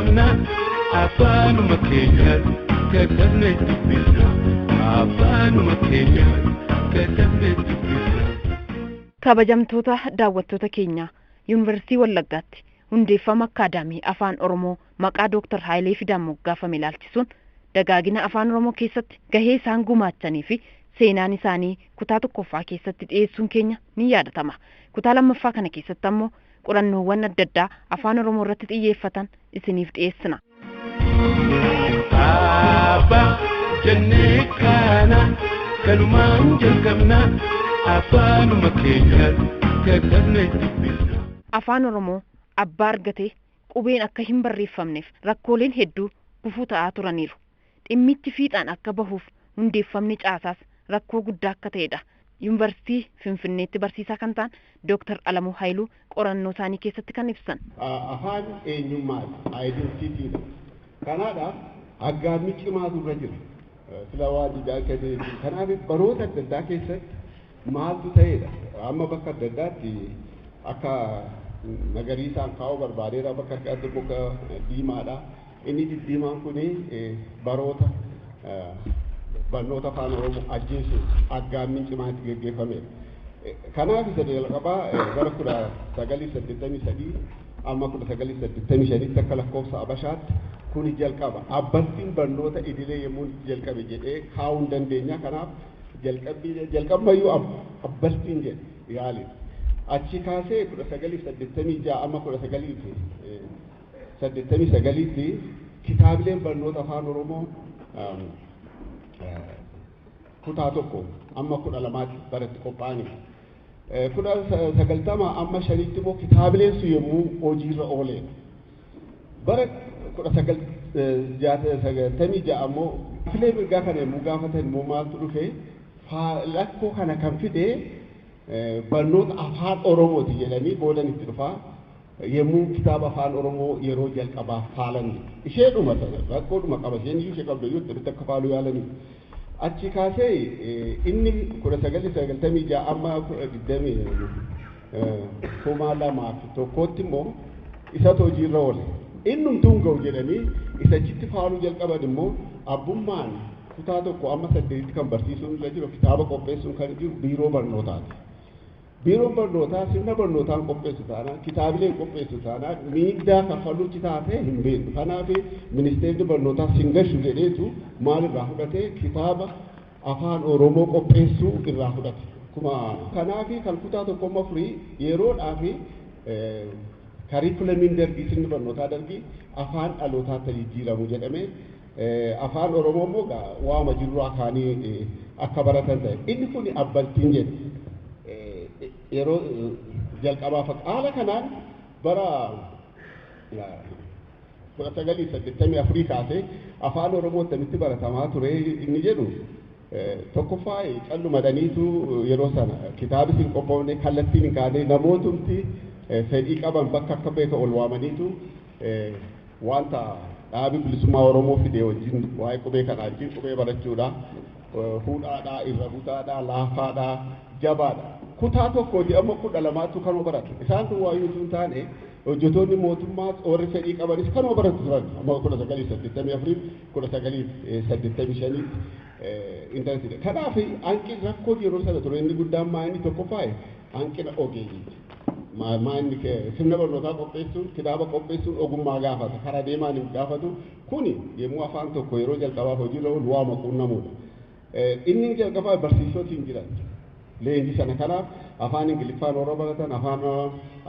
jalqabna afaanuma keenyaan katabnee dubbisna afaanuma keenyaan katabnee dubbisna. Kabajamtoota daawwattoota keenya, Yuunivarsiitii Wallaggaatti hundeeffama Akkaadaamii Afaan Oromoo maqaa Dooktar Hayilee Fidaan moggaafame ilaalchisuun dagaagina Afaan Oromoo keessatti gahee isaan gumaachanii fi seenaan isaanii kutaa tokkoffaa keessatti dhiyeessuun keenya ni yaadatama. Kutaa lammaffaa kana keessatti ammoo qorannoowwan adda addaa Afaan Oromoo irratti xiyyeeffatan isiniif dhiyeessina. Abbaa jennee kana kanumaan jalqabna afaanuma keenyaan katabnee dubbisna. Afaan Oromoo abbaa argatee qubeen akka hin barreeffamneef rakkooleen hedduu gufuu ta'aa turaniiru. Dhimmichi fiixaan akka bahuuf hundeeffamni caasaas rakkoo guddaa akka ta'edha. Yuunivarsiitii Finfinneetti barsiisaa kan ta'an Dooktar Alamuu Haayiluu qorannoo isaanii keessatti kan ibsan. Afaan eenyummaati, aayidentiitiidha. Kanaadhaaf aggaammii cimaatu irra jira. Sila waa didaa akka kanaaf baroota adda addaa keessatti maaltu ta'edha. Amma bakka adda addaatti akka magariisaan kaa'uu barbaadeera, bakka adda muka diimaadha. Inni diddiimaan kuni baroota barnoota Afaan Oromoo ajjeesuuf aggaammiin cimaan itti geggeeffamedha. Kanaaf isa jalqabaa bara 1983 amma 1985tti akka lakkoofsa Abashaatti kuni jalqaba. Abbaltiin barnoota idilee yommuu jalqabe jedhee kaa'uu hin dandeenya. Kanaaf jalqabmayyuu abbaltiin jedhe yaali. Achi kaasee 1986 amma 1989tti kitaabileen barnoota Afaan Oromoo kutaa 1 amma 12tti baratti qophaa'anii. 1990 amma 5tti immoo kitaabileen sun yommuu hojiirra ooledha. Bara 1996 ammoo filee mirgaa kana yommuu gaafatan immoo maaltu dhufe, rakkoo kana kan fide barnoota Afaan Oromooti jedhanii boodan itti dhufaa yommuu kitaaba Afaan Oromoo yeroo jalqabaa faalan isheedhuma sana rakkoodhuma qaba, isheen iyyuu ishee qabdu iyyuu itti akka faaluu yaalanii. Achi kaasee inni 1996 amma 2001tti immoo isatu hojiirra oole. Innumtuu hin ga'u jedhanii isa achitti faaluu jalqaban immoo abbummaan kutaa 1 amma 8tti kan barsiisuun irra jiru, kitaaba qopheessuun kan jiru biiroo barnootaati. Biiroon barnootaa sirna barnootaan qopheessu taanaan, kitaabileen qopheessu taanaan miindaa kaffaluutti taatee hin beeknu. Kanaaf ministeerri barnootaa singashu jedheetu maal irraa fudhatee kitaaba Afaan Oromoo qopheessuu irraa fudhate. Kuma kanaaf kan kutaa 1 amma 4 yeroodhaaf kariikulamiin dargii, sirni barnootaa dargii afaan dhalootaatti jijjiiramu jedhamee Afaan Oromoo immoo waama jirru kaanii akka baratan ta'e. Inni kun abbaltiin jedhe yeroo jalqabaa haala kanaan bara 1984 kaasee Afaan Oromoo akkamitti baratamaa ture inni jedhu, tokkoffaa calluma dhaniitu yeroo sana kitaabis hin qophoofne, kallattiin hin kaane, namootumti fedhii qaban bakka akka beeka ol waamaniitu wanta dhaabi bilisummaa Oromoo fide wajjin waa'ee qubee kanaa wajjin qubee barachuudha. Fuudhaadhaa, irra butaadhaa, laafaadhaa, jabaadha. Kutaa 1ti amma 12tu kanuma baratu. Isaan kun waayyuu utuu hin taane hojjettoonni mootummaas warri fedhii qabanis kanuma baratu turan. Amma 1984, 1985tti intarneetiidha. Kanaaf hanqin rakkoo yeroo sana ture inni guddaan maa inni tokkoffaa hanqina ogeeyyiiti. Maa inni sirna barnootaa qopheessuun, kitaaba qopheessuun ogummaa gaafata. Karaa deemaan hin gaafatu. Kuni yommuu afaan tokko yeroo jalqabaaf hojiirra oolu waama quunnamuudha. Inni jalqabaa barsiisoti hin jiran. Leenjii sana kanaaf afaan Ingiliffaan warra baratan, afaan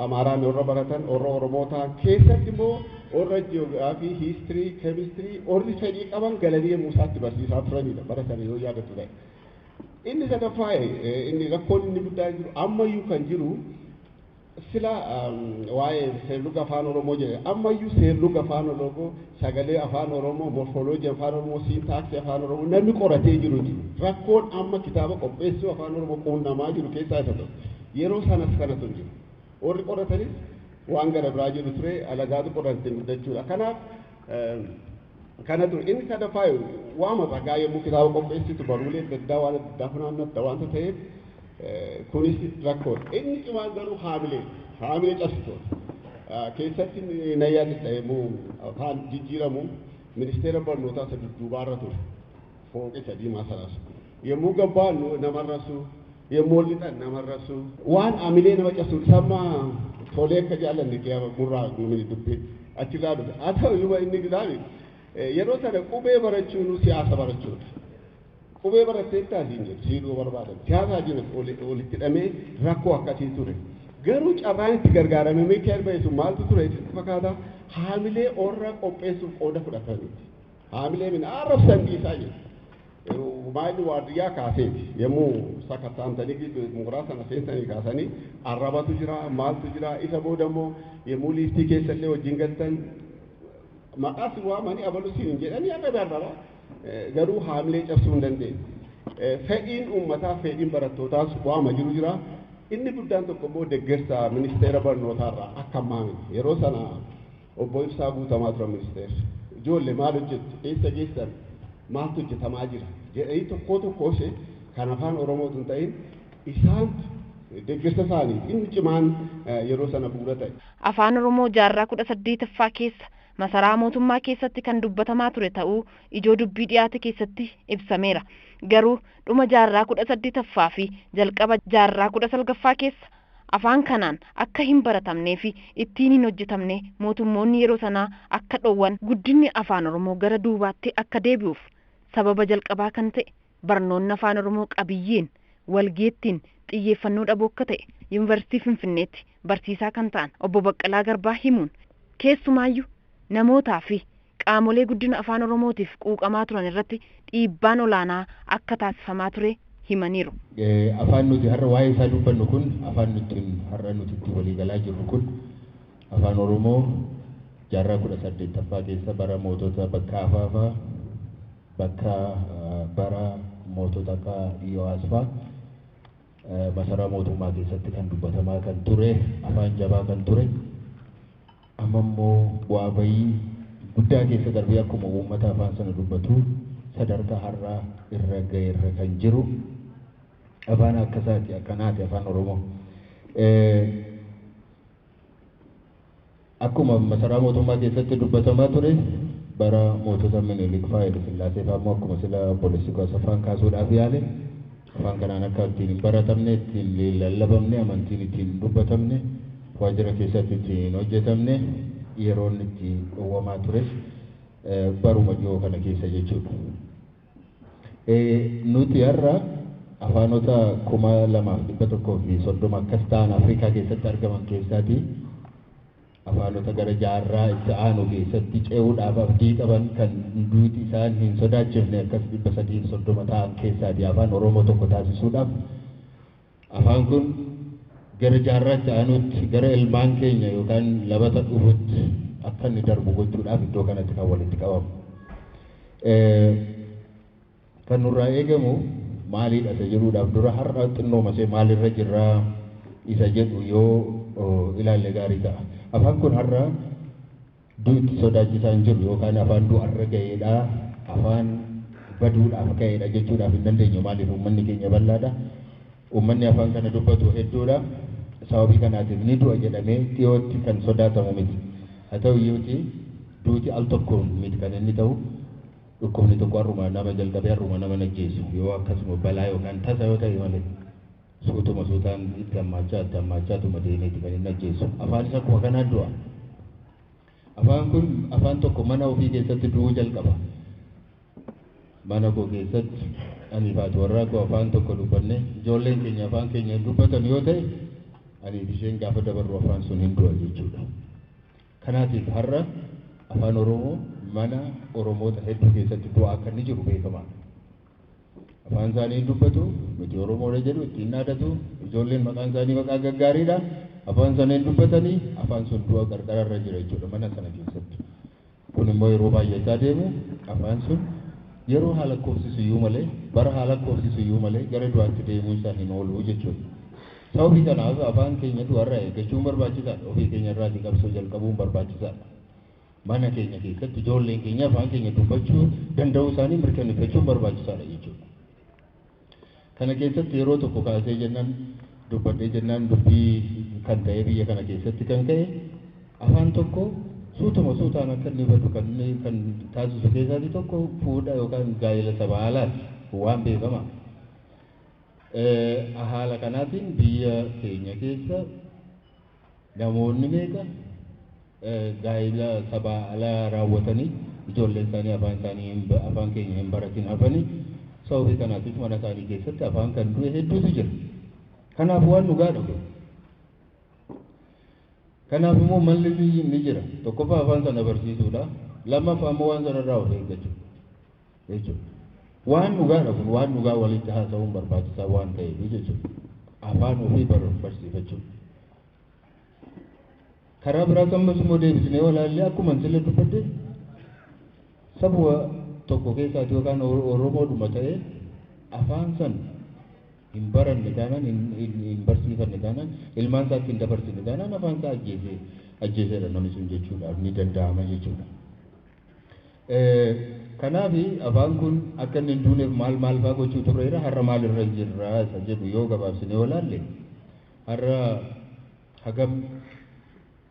Amaaraan warra baratan, warra Oromoo ta'an keessatti immoo warra ji'oogiraafii, hiistirii, keemistirii warri fedhii qaban galanii yommuu isaatti barsiisaa turanidha bara sana yoo yaadattu ta'e. Inni sadaffaa inni rakkoon inni guddaa jiru ammayyuu kan jiru sila waa'ee seerluga Afaan Oromoo jedhe, ammayyuu seerluga Afaan Oromoo, sagalee Afaan Oromoo, morfooloojii Afaan Oromoo, siintaaksii Afaan Oromoo namni qoratee jiru jiru. Rakkoon amma kitaaba qopheessuu Afaan Oromoo quunnamaa jiru keessaa isa tokko. Yeroo sanas kanatu hin jiru. Warri qoratanis waan gara biraa jiru ture, alagaatu qorate guddachuudha. Kanaaf kana ture. Inni sadaffaa waama ragaa yommuu kitaaba qopheessitu baruulee adda addaa waan adda addaa funaannatta waanta ta'eef kunis rakkoodha. Inni cimaan garuu haamilee cabsitoota. Keessatti na yaadadha yommuu afaan jijjiiramu ministeera barnootaa isa dudduubaarra ture. Fooqii sadii maasaraas. Yommuu gabbaannu namarrasu, yommuu lixan namarrasu. Waan amilee nama cabsu samma tolee akka jaallanne murraa numini dubbii achirraa dhufe. Haa ta'u iyyuu inni gizaabi yeroo sana qubee barachuun siyaasa barachuudha. Qubee barattee taasiin jedhu siidhuu barbaadan. Siyaasa jiru walitti hidhamee rakkoo akkasii ture. Garuu carraan itti gargaaramee Miikaa'el ba'e sun maaltu ture sitti fakkaata? Haamilee orra qopheessuuf qooda fudhataniiti. Haamilee min arrabsan dhiisaa jedhu. Maayilli waardiyyaa kaaseeti. Yommuu sakattaamtanii mooraa sana seensanii kaasanii arrabatu jira, maaltu jira, isa booda immoo yommuu liiftii keessa illee wajjin galtan maqaas waamanii abalu siin jedhanii arrabe arraba. Garuu haamilee cabsuu hin dandeenye. Fedhiin uummataa, fedhiin barattootaas waama jiru jira. Inni guddaan tokko immoo deeggarsa ministeera barnootaarraa akka ammaa miti. Yeroo sana obbo Ibsaa Guutamaa turan ministeerri. Ijoollee maal hojjettu? Eessa geessan? Maaltu hojjetamaa jira? Jedhanii tokkoo tokkoo ishee kan afaan Oromootu hin ta'in isaantu deeggarsa isaanii inni cimaan yeroo sana bu'uura ta'e. Afaan Oromoo jaarraa 18ffaa keessa masaraa mootummaa keessatti kan dubbatamaa ture ta'uu ijoo dubbii dhiyaate keessatti ibsameera. Garuu dhuma jaarraa 18ffaa fi jalqaba jaarraa 19ffaa keessa afaan kanaan akka hin baratamnee fi ittiin hin hojjetamne mootummoonni yeroo sanaa akka dhoowwan guddinni afaan Oromoo gara duubaatti akka deebi'uuf sababa jalqabaa kan ta'e barnoonni afaan Oromoo qabiyyeen walgeettiin xiyyeeffannoo dhabuu akka ta'e Yuunivarsiitii Finfinneetti barsiisaa kan ta'an obbo Baqqalaa Garbaa himuun keessumaayyuu namootaa fi qaamolee guddina afaan Oromootiif quuqamaa turan irratti dhiibbaan olaanaa akka taasifamaa ture himaniiru. Afaan nuti har'a waa'ee isaa dubbannu kun afaan nuti har'a nuti itti waliigalaa jirru kun afaan Oromoo jaarraa 18ffaa keessa bara mootota bakka Afaafaa bakka bara mootota akka Iyo'aas fa'aa masaraa mootummaa keessatti kan dubbatamaa kan ture afaan jabaa kan ture amma immoo bu'aa bayii guddaa keessa darbee akkuma uummata afaan sana dubbatu sadarkaa har'aa irra ga'eerra kan jiru afaan akkasaati akkanaati afaan Oromoo. Akkuma masaraa mootummaa keessatti dubbatamaa ture bara mootota Minilik fa'aa Haile Sillaasee fa'aa immoo akkuma sila obboleessi koo afaan kaasuudhaaf yaale afaan kanaan akka ittiin hin baratamne ittiin lallabamne amantiin ittiin dubbatamne waajjira keessatti ittiin hojjetamne yeroon itti dhowwamaa tures baruma dhiyoo kana keessa jechuudha. Nuti har'a afaanota 2130 akkas ta'an Afrikaa keessatti argaman keessaati afaanota gara jaarraa itti aanu keessatti ce'uudhaaf abdii qaban kan duuti isaan hin sodaachifne akkas 330 ta'an keessaati afaan Oromoo tokko taasisuudhaaf afaan kun gara jaarraa itti aanutti gara ilmaan keenya yookaan labata dhufutti akka inni darbu gochuudhaaf iddoo kanatti kan walitti qabamu. Kan nurraa eegamu maaliidha isa jedhuudhaaf dura har'a xinnoo masee maalirra jirraa isa jedhu yoo ilaalle gaarii ta'a. Afaan kun har'a duuti sodaachisaa hin jiru yookaan afaan du'arra ga'eedha, afaan baduudhaaf ga'eedha jechuudhaaf hin dandeenyu. Maaliif uummanni keenya bal'aadha. Uummanni afaan kana dubbatu hedduudha. Sababii kanaatiif ni du'a jedhamee dhiyootti kan sodaatamu miti. Haa ta'u iyyuuti duuti al tokkoon miti kan inni ta'u dhukkubni tokko har'uma nama jalqabee har'uma nama ajjeesu yoo akkasuma balaa yookaan tasa yoo ta'e malee suutuma suutaan itti hammaachaa deemeeti kan inni ajjeesu. Afaanis akkuma kanaan du'a. Afaan kun afaan tokko mana ofii keessatti du'uu jalqaba. Mana koo keessatti ani fi haati warraa koo afaan tokko dubbanne ijoolleen keenya afaan keenya hin dubbatan yoo ta'e ani fi isheen gaafa dabarru afaan sun hin du'a jechuudha. Kanaatiif har'a afaan Oromoo mana Oromoota hedduu keessatti du'aa akka inni jiru beekamaadha. Afaan isaanii dubbatu, nuti Oromoodha jedhu ittiin dhaadatu, ijoolleen maqaan isaanii maqaa gaggaariidha. Afaan isaanii dubbatanii afaan sun du'a qarqararra jira jechuudha mana sana keessatti. Kun immoo yeroo baay'achaa deemu afaan sun yeroo haala lakkoofsisu iyyuu malee bara haala lakkoofsisu iyyuu malee gara du'aatti deemuu isaa hin oolu jechuudha. Sababii kanaaf afaan keenya du'arraa eeggachuun barbaachisaadha. Ofii keenya irraatii qabsoo jalqabuun barbaachisaadha. Mana keenya keessatti ijoolleen keenya afaan keenya dubbachuu danda'uu isaanii mirkaneeffachuun barbaachisaadha jechuudha. Kana keessatti yeroo tokko kaasee jennaan dubbadhee jennaan dubbii kan ta'e biyya kana keessatti kan ka'e Afaan tokko suutuma suutaan akka inni badu kan taasisu keessaatii tokko fuudha yookaan gaa'ela saba alaati waan beekama. Haala kanaatiin biyya keenya keessa namoonni meeqa gaa'ela saba alaa raawwatanii ijoolleen isaanii afaan isaanii afaan keenya hin baratin hafanii sababii kanaatiif mana isaanii keessatti afaan kan du'e hedduutu jira. Kanaaf waan dhugaadha kun. Kanaaf immoo malli ni jira. Tokkoffaa afaan sana barsiisuudha. Lammaffaa immoo waan sana irraa of eeggachuu jechuudha. Waan dhugaadha kun waan dhugaa walitti haasa'uun barbaachisaa waan ta'eef jechuudha. Afaan ofii barsiifachuu. Karaa biraas ammas immoo deebisnee walaallee akkuma sila dubbadde sababa tokko keessaati yookaan Oromoodhuma ta'ee afaan san hin baranne taanaan hin barsiifanne taanaan ilmaan isaatti hin dabarsine taanaan afaan isaa ajjeeseedha namni sun jechuudhaaf ni danda'ama jechuudha. Kanaaf afaan kun akka inni hin duuneef maal maal fa'aa gochuu turreera har'a maal irra jirra isa jedhu yoo gabaabsinee olaalle har'a hagam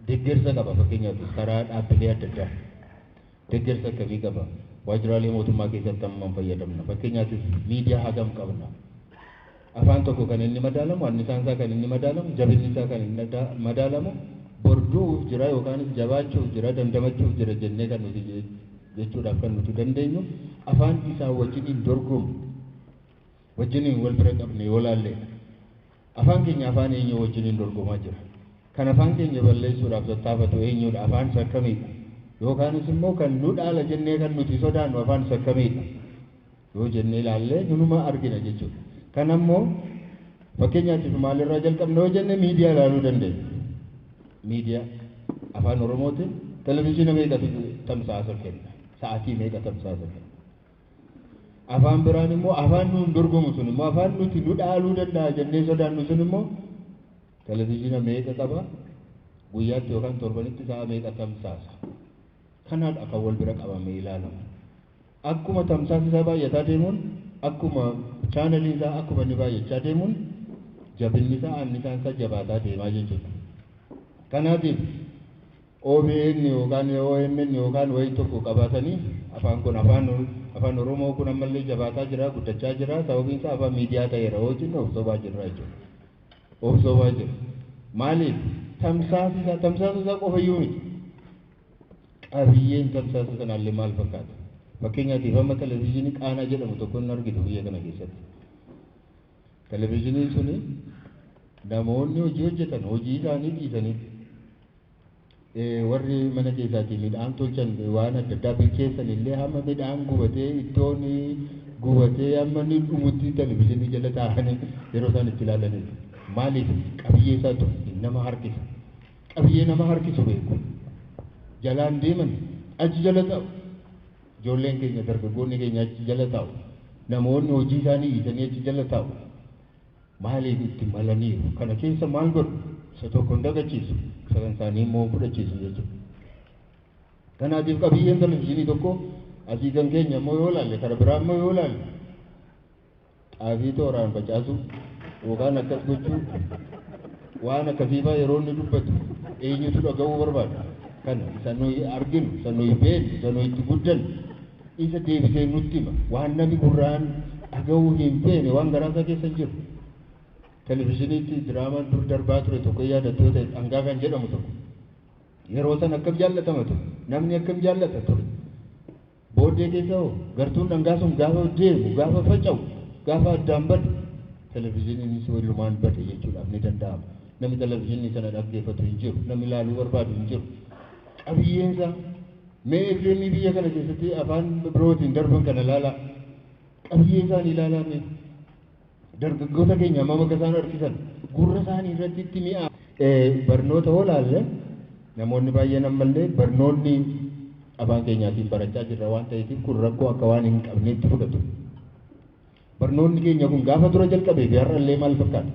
deeggarsa qaba fakkeenyaaf karaa dhaabbilee adda addaa deeggarsa akkamii qaba waajjiraalee mootummaa keessatti hammam fayyadamna fakkeenyaaf miidiyaa hagam qabna. Afaan tokko kan inni madaalamu annisaan isaa kan inni madaalamu jabinni isaa kan inni madaalamu borduuf jira yookaanis jabaachuuf jira dandamachuuf jira jennee kan nuti jechuudhaaf kan nuti dandeenyu afaan isaa wajjiniin dorgomu wajjiniin wal bira qabne yoo laalleedha. Afaan keenya afaan eenyu wajjiniin dorgomaa jira. Kan afaan keenya balleessuudhaaf tattaafatu eenyudha afaan isa akkamiidha yookaanis immoo kan nu dhaala jennee kan nuti sodaannu afaan isa akkamiidha yoo jennee ilaallee nunuma argina jechuudha. Kan ammoo fakkeenyaatiif maalirraa jalqabna yoo jenne miidiyaa ilaaluu dandeenya. Miidiyaa afaan Oromootiin televizyiina meeqatu tamsaasa kenna sa'aatii meeqa tamsaasa kenna. Afaan biraan immoo afaan nuun dorgomu sun immoo afaan nuti nu dhaaluu danda'a jennee sodaannu sun immoo televizyiina meeqa qaba guyyaatti yookaan torbanitti sa'a meeqa tamsaasa. Kanaadha kan wal bira qabamee ilaalamu. Akkuma tamsaasa isaa baay'ataa deemuun akkuma chaanalii isaa akkuma inni baay'achaa deemuun jabinni isaa annisaan isaa jabaataa deemaa jechuudha. Kanaatiif OBN yookaan OMN yookaan wayii tokko qabaatanii afaan kun afaan Oromoo kun ammallee jabaataa jira guddachaa jira sababiin isaa afaan miidiyaa ta'eera yoo jennu of sobaa jirra jechuudha. Of sobaa jira. Maaliif tamsaasa isaa qofa iyyuu miti. Qabiyyeen tamsaasa sanaallee maal fakkaata? Fakkeenyaatiif amma televizyiinii Qaanaa jedhamu tokko hin argitu biyya kana keessatti. Televizyiiniin suni namoonni hojii hojjetan hojii isaanii dhiisanii warri mana keessaatii midhaan tolchan waan adda addaa bilcheessan illee hamma midhaan gubatee ittoon gubatee hamma inni dhumutti televizyiinii jala taa'anii yeroo isaan itti ilaalanidha. Maaliif qabiyyee isaatu nama harkisa. Qabiyyee nama harkisu beeku. Jalaan deeman achi jala taa'u. Ijoolleen keenya dargaggoonni keenya achi jala taa'u. Namoonni hojii isaanii dhiisanii achi jala taa'u. Maaliif itti malaniiru? Kana keessa maal godhu? Isa tokko hin dagachiisu. Isa kan isaanii immoo fudhachiisu jechuudha. Kanaatiif qabiyyeen televizyiinii tokko asii kan keenya immoo yoo ilaalle kara biraa immoo yoo ilaalle xaafii tooraan facaasu yookaan akkas gochuu waan akkasii fa'aa yeroo inni dubbatu eenyutu dhaga'uu barbaada? Kana isa nuyi arginu, isa nuyi beeknu, isa nuyi itti guddannu isa deebisee nutti hima. Waan namni gurraan dhaga'uu hin feene waan garaa isaa keessa hin jiru. Televizyiiniitti diraamaan dur darbaa ture tokko yaadattu yoo ta'e dhangaa kan jedhamu tokko yeroo san akkam jaallatama ture namni akkam jaallata ture. Booddee keessa hoo gartuun dhangaa sun gaafa deemu gaafa faca'u gaafa addaan badu televizyiiniinis walumaan bade jechuudhaaf ni danda'ama. Namni televizyiinii sana dhaggeeffatu hin jiru namni ilaaluu barbaadu hin jiru. Qabiyyeen isaa mee FM biyya kana keessatti afaan birootiin darban kana ilaalaa qabiyyee isaanii ilaalaa mee dargaggoota keenya hammam akka isaan harkisan gurra isaanii irratti itti mi'a. Barnoota hoo laalle namoonni baay'een ammallee barnoonni afaan keenyaatiin barachaa jirra waan ta'eef kun rakkoo akka waan hin qabneetti fudhatu. Barnoonni keenya kun gaafa dura jalqabee fi har'allee maal fakkaata?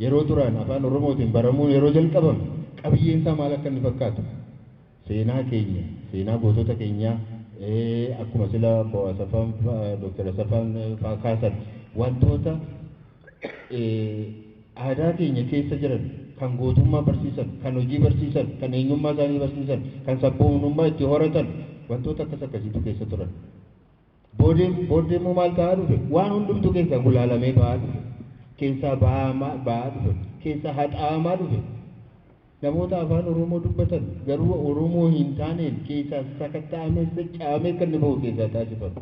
Yeroo duraan afaan Oromootiin baramuun yeroo jalqabame qabiyyeen isaa maal akka inni fakkaatu? Seenaa keenya, seenaa gootota keenyaa akkuma sila obbo Asaffaan Dooktar Asaffaan fa'aa kaasan wantoota aadaa keenya keessa jiran kan gootummaa barsiisan, kan hojii barsiisan, kan eenyummaa isaanii barsiisan, kan sabboonummaa itti horatan wantoota akkas akkasiitu keessa turan. Booddee immoo maal ta'aa dhufe? Waan hundumtu keessaa gulaalamee ba'aa dhufe. Keessaa ba'aa dhufe. Keessaa haxaa'amaa dhufe. Namoota afaan Oromoo dubbatan garuu Oromoo hin taaneen keessaa sakatta'amee socho'amee kan inni bahu keessaa taasifame.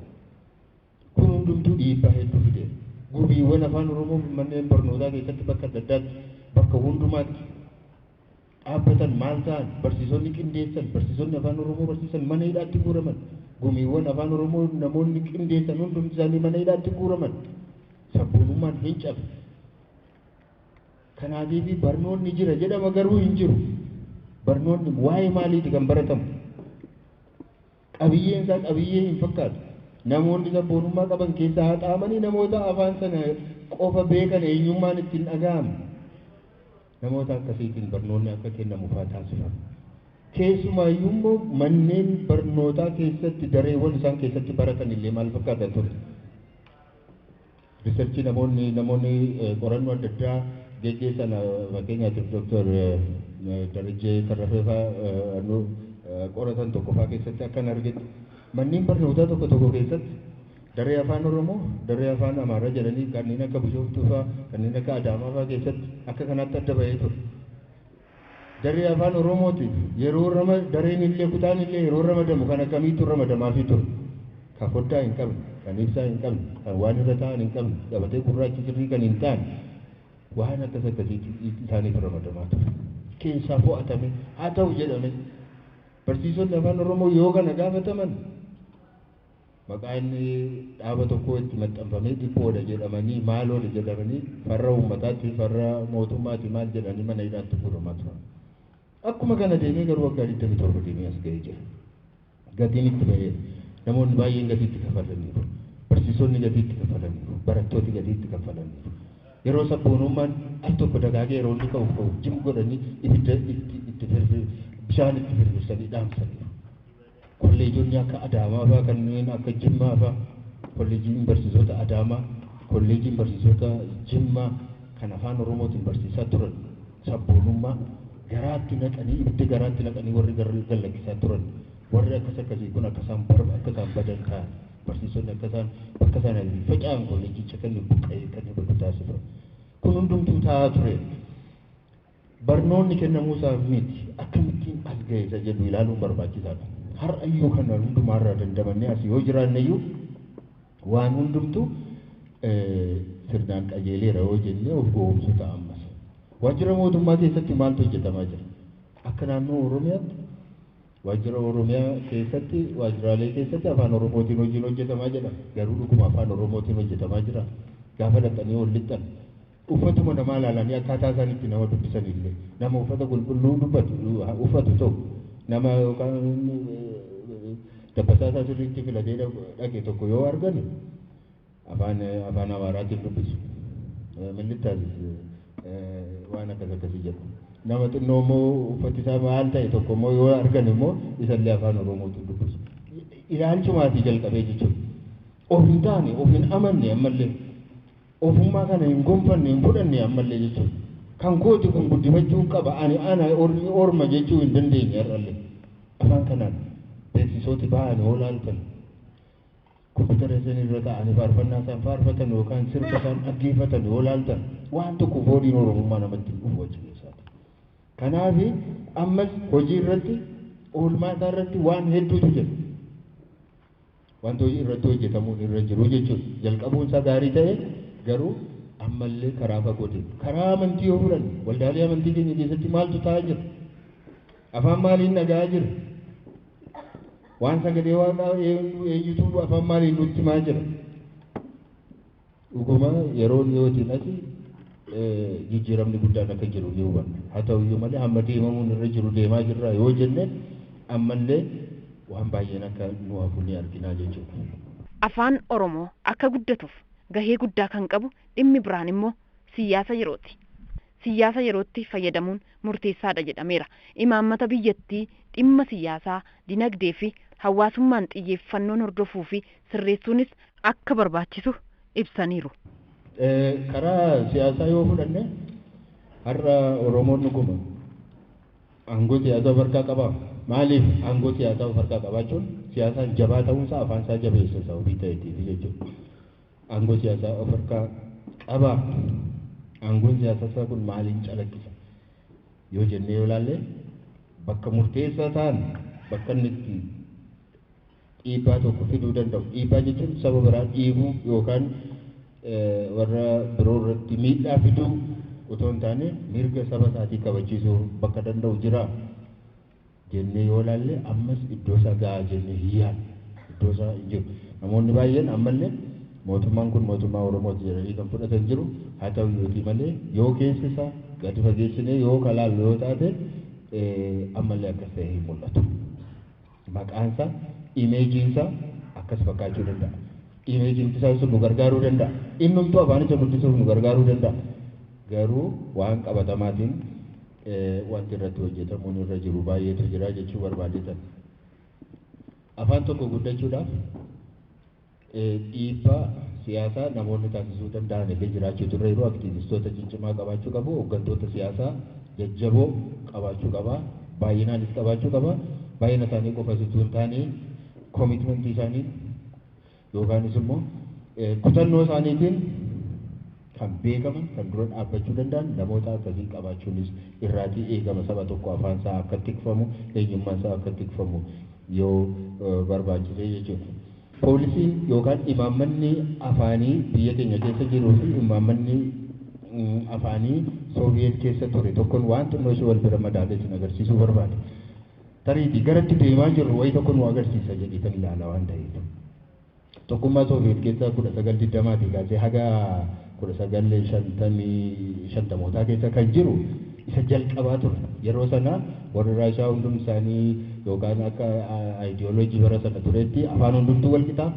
Kun hundumtuu dhiibbaa hedduu fide. Gumiiwwan afaan Oromoo manneen barnootaa keessatti bakka adda addaatti bakka hundumaatti dhaabbatan maal ta'an barsiisonni qindeessan barsiisonni afaan Oromoo barsiisan mana hidhaatti guuraman. Gumiiwwan afaan Oromoo namoonni qindeessan hundumti isaanii mana hidhaatti guuraman. Sabboonummaan hin cabe. Kanaatiif barnoonni jira jedhama garuu hin jiru. Barnoonni waa'ee maaliiti kan baratamu? Qabiyyeen isaa qabiyyee hin fakkaatu. Namoonni sabboonummaa qaban keessaa haxaamanii namoota afaan sana qofa beekan eenyummaan ittiin dhaga'amu. Namoota akkasiitiin barnoonni akka kennamu fa'aa taasifama. Keessumaayyuu immoo manneen barnootaa keessatti dareewwan isaan keessatti baratan illee maal fakkaata ture? Riisarchii namoonni qorannoo adda addaa geggeessan fakkeenyaatiif Dooktar Darajjee Tarrafee fa'aa qoratan tokko fa'aa keessatti akkan argetti manneen barnootaa tokko tokko keessatti daree afaan Oromoo, daree afaan Amaaraa jedhanii kanneen akka Bishooftuu fa'aa, kanneen akka Adaamaa fa'aa keessatti akka kanaatti adda bahee ture. Daree afaan Oromootiif yeroo dareen illee kutaan illee yeroo ramadamu kan akkamiitu ramadamaafii ture. Kan foddaa hin qabne, kan ibsaa hin qabne, kan waan irra taa'an hin qabne, gabatee gurraachi sirrii kan hin taane waan akkas akkasiitti isaaniif ramadamaa ture. Keessaa fo'atame haa ta'u jedhame barsiisonni afaan Oromoo yoo kana gaafataman maqaa inni dhaaba tokko itti maxxanfamee dhiphoodha jedhamanii maaloodha jedhamanii farra uummataatti farra mootummaatti maal jedhanii mana hidhaatti fuudhamaa turan. Akkuma kana deemee garuu waggaa 27 deemee as ga'ee jira. Gatiin itti ba'eera. Namoonni baay'een gatii itti kaffalaniiru. Barsiisonni gatii itti kaffalaniiru. Barattooti gatii itti kaffalaniiru. Yeroo sabboonummaan al tokko dagaagee yeroo inni ka'u ka'u jim godhanii ibidda itti bishaan itti firfirsanii dhaamsaniiru. Kolleejonni akka Adaamaa fa'aa kanneen akka Jimmaa fa'aa kolleejiin barsiisota Adaamaa kolleejiin barsiisota Jimmaa kan afaan Oromootiin barsiisaa turan sabboonummaa garaatti naqanii ibidda garaatti naqanii warri gallakkisaa turan warri akkas akkasii kun akka isaan badan ta'an barsiisonni akka isaan bakka sana faca'an kolleejicha kan buqqa'ee kan badu taasifame. Kun hundumtuu ta'aa ture. Barnoonni kennamuusaa miti akkamittiin as ga'e isa jedhu ilaaluun barbaachisaadha. Har'ayyuu kana hundumaarraa dandamannee as yoo jiraanne iyyuu waan hundumtuu sirnaan qajeeleera yoo jennee of gowwoomsuu ta'a ammas. Waajjira mootummaa keessatti maaltu hojjetamaa jira? Akka naannoo Oromiyaatti waajjira Oromiyaa keessatti waajjiraalee keessatti afaan Oromootiin hojiin hojjetamaa jira. Garuu dhuguma afaan Oromootiin hojjetamaa jira. Gaafa dhaqanii ol lixan uffatuma namaa ilaalanii akkaataa isaan itti nama dubbisan illee nama uffata qulqulluu dubbatu uffatu tokko nama yookaan dabbasaa isaa sirriitti filatee dhaqe tokko yoo argani afaan Amaaraatiin dubbisu. Millittaas waan akkas akkasii jedhu. Nama xinnoo immoo uffati isaa maal ta'e tokko immoo yoo argan immoo isallee afaan Oromootiin dubbisu. Ilaalchumaatii jalqabee jechuudha. Of hin taane, of hin amanne ammallee ofummaa kana hin gonfanne hin fudhanne ammallee jechuudha. Kan kooti kun guddifachuu qaba ani ana orma jechuu hin dandeenye har'allee. Afaan kanaan beeksisooti ba'anii yoo laaltan kompiitara isaan irra taa'anii faarfannaa isaan faarfatan yookaan sirba isaan dhaggeeffatan yoo laaltan waan tokko fooliin Oromummaa namatti hin dhufu achi keessaati. Kanaaf ammas hojii irratti oolmaa isaa irratti waan hedduutu jira. Wanti hojii irratti hojjetamuun irra jiru jechuudha. Jalqabuun isaa gaarii ta'e garuu ammallee karaa fagoo deema. Karaa amantii yoo fudhanne waldaalee amantii keenya keessatti maaltu ta'aa jira? Afaan maaliin dhaga'aa jira? Waan sagalee waaqaa eenyutu afaan maaliin nutti himaa jira? Dhuguma yeroo dhiyootiin asi jijjiiramni guddaan akka jiru ni hubanna. Haa ta'uyyuu malee hamma deemamuun irra jiru deemaa jirra yoo jenne ammallee waan baay'een akka nu hafu ni arginaa jechuudha. Afaan Oromoo akka guddatuuf gahee guddaa kan qabu dhimmi biraan immoo siyaasa yerooti. Siyaasa yerootti fayyadamuun murteessaadha jedhameera. Imaammata biyyattii dhimma siyaasaa, dinagdee fi hawaasummaan xiyyeeffannoon hordofuu fi sirreessuunis akka barbaachisu ibsaniiru. Karaa siyaasaa yoo fudhanne Har'a Oromoon dhuguma aangoo siyaasaa of harkaa qabaa. Maaliif aangoo siyaasaa of harkaa qabaachuun siyaasaan jabaa ta'uunsaa afaan isaa jabeessa sababii ta'eetiif jechuudha. Aangoo siyaasaa of harkaa qabaa. Aangoon siyaasaa isaa kun maaliin calaqqisa? Yoo jennee yoo ilaalle bakka murteessaa ta'an bakka inni itti dhiibbaa tokko fiduu danda'u. Dhiibbaa jechuun saba biraa dhiibuu yookaan warra biroo irratti miidhaa fiduu otoo hin taane mirga saba isaatii kabachiisuu bakka danda'u jira jennee yoo ilaalle ammas iddoo isaa gahaa jennee hin yaadnu. Iddoo isaa hin jiru. Namoonni baay'een ammallee mootummaan kun mootummaa Oromooti jedhanii kan fudhatan jiru. Haa ta'u iyyuutii malee yoo keessa isaa gadi fageessinee yoo kalaallu yoo taate ammallee akkas ta'ee hin mul'atu. Maqaan isaa, imeejiin isaa akkas fakkaachuu danda'a. Imeejiin isaa sun nu gargaaruu danda'a. Innumtuu afaanicha guddisuuf nu gargaaruu danda'a. Garuu waan qabatamaatiin wanti irratti hojjetamuun irra jiru baay'eetu jira jechuu barbaadetan. Afaan tokko guddachuudhaaf dhiibbaa siyaasaa namoonni taasisuu danda'an illee jiraachuu turre yeroo aktiivistoota ciccimaa qabaachuu qabu, hooggantoota siyaasaa jajjaboo qabaachuu qaba, baay'inaanis qabaachuu qaba. Baay'ina isaanii qofa osoo hin taane koomitmentii isaanii yookaanis immoo kutannoo isaaniitiin kan beekaman kan dura dhaabbachuu danda'an namoota akkasii qabaachuunis irraatii eegama. Saba tokko afaan isaa akka tikfamu, eenyummaan isaa akka tikfamu yoo barbaachise jechuudha. Poolisiin yookaan imaammanni afaanii biyya keenya keessa jiruu fi imaammanni afaanii Sooviyeet keessa ture tokkoon waan xinnoo ishee wal bira madaalee isin agarsiisuu barbaade. Tariitii garatti deemaa jirru wayii tokko nu agarsiisa jedheetan ilaala waan ta'eef. Tokkummaa Sooviyeet keessa 1920 kaasee haga 1950 keessa kan jiru isa jalqabaa ture. Yeroo sana warri Raashaa hundum isaanii yookaan akka aayidiyooloojii bara sana turetti afaan hundumtuu wal qixaa,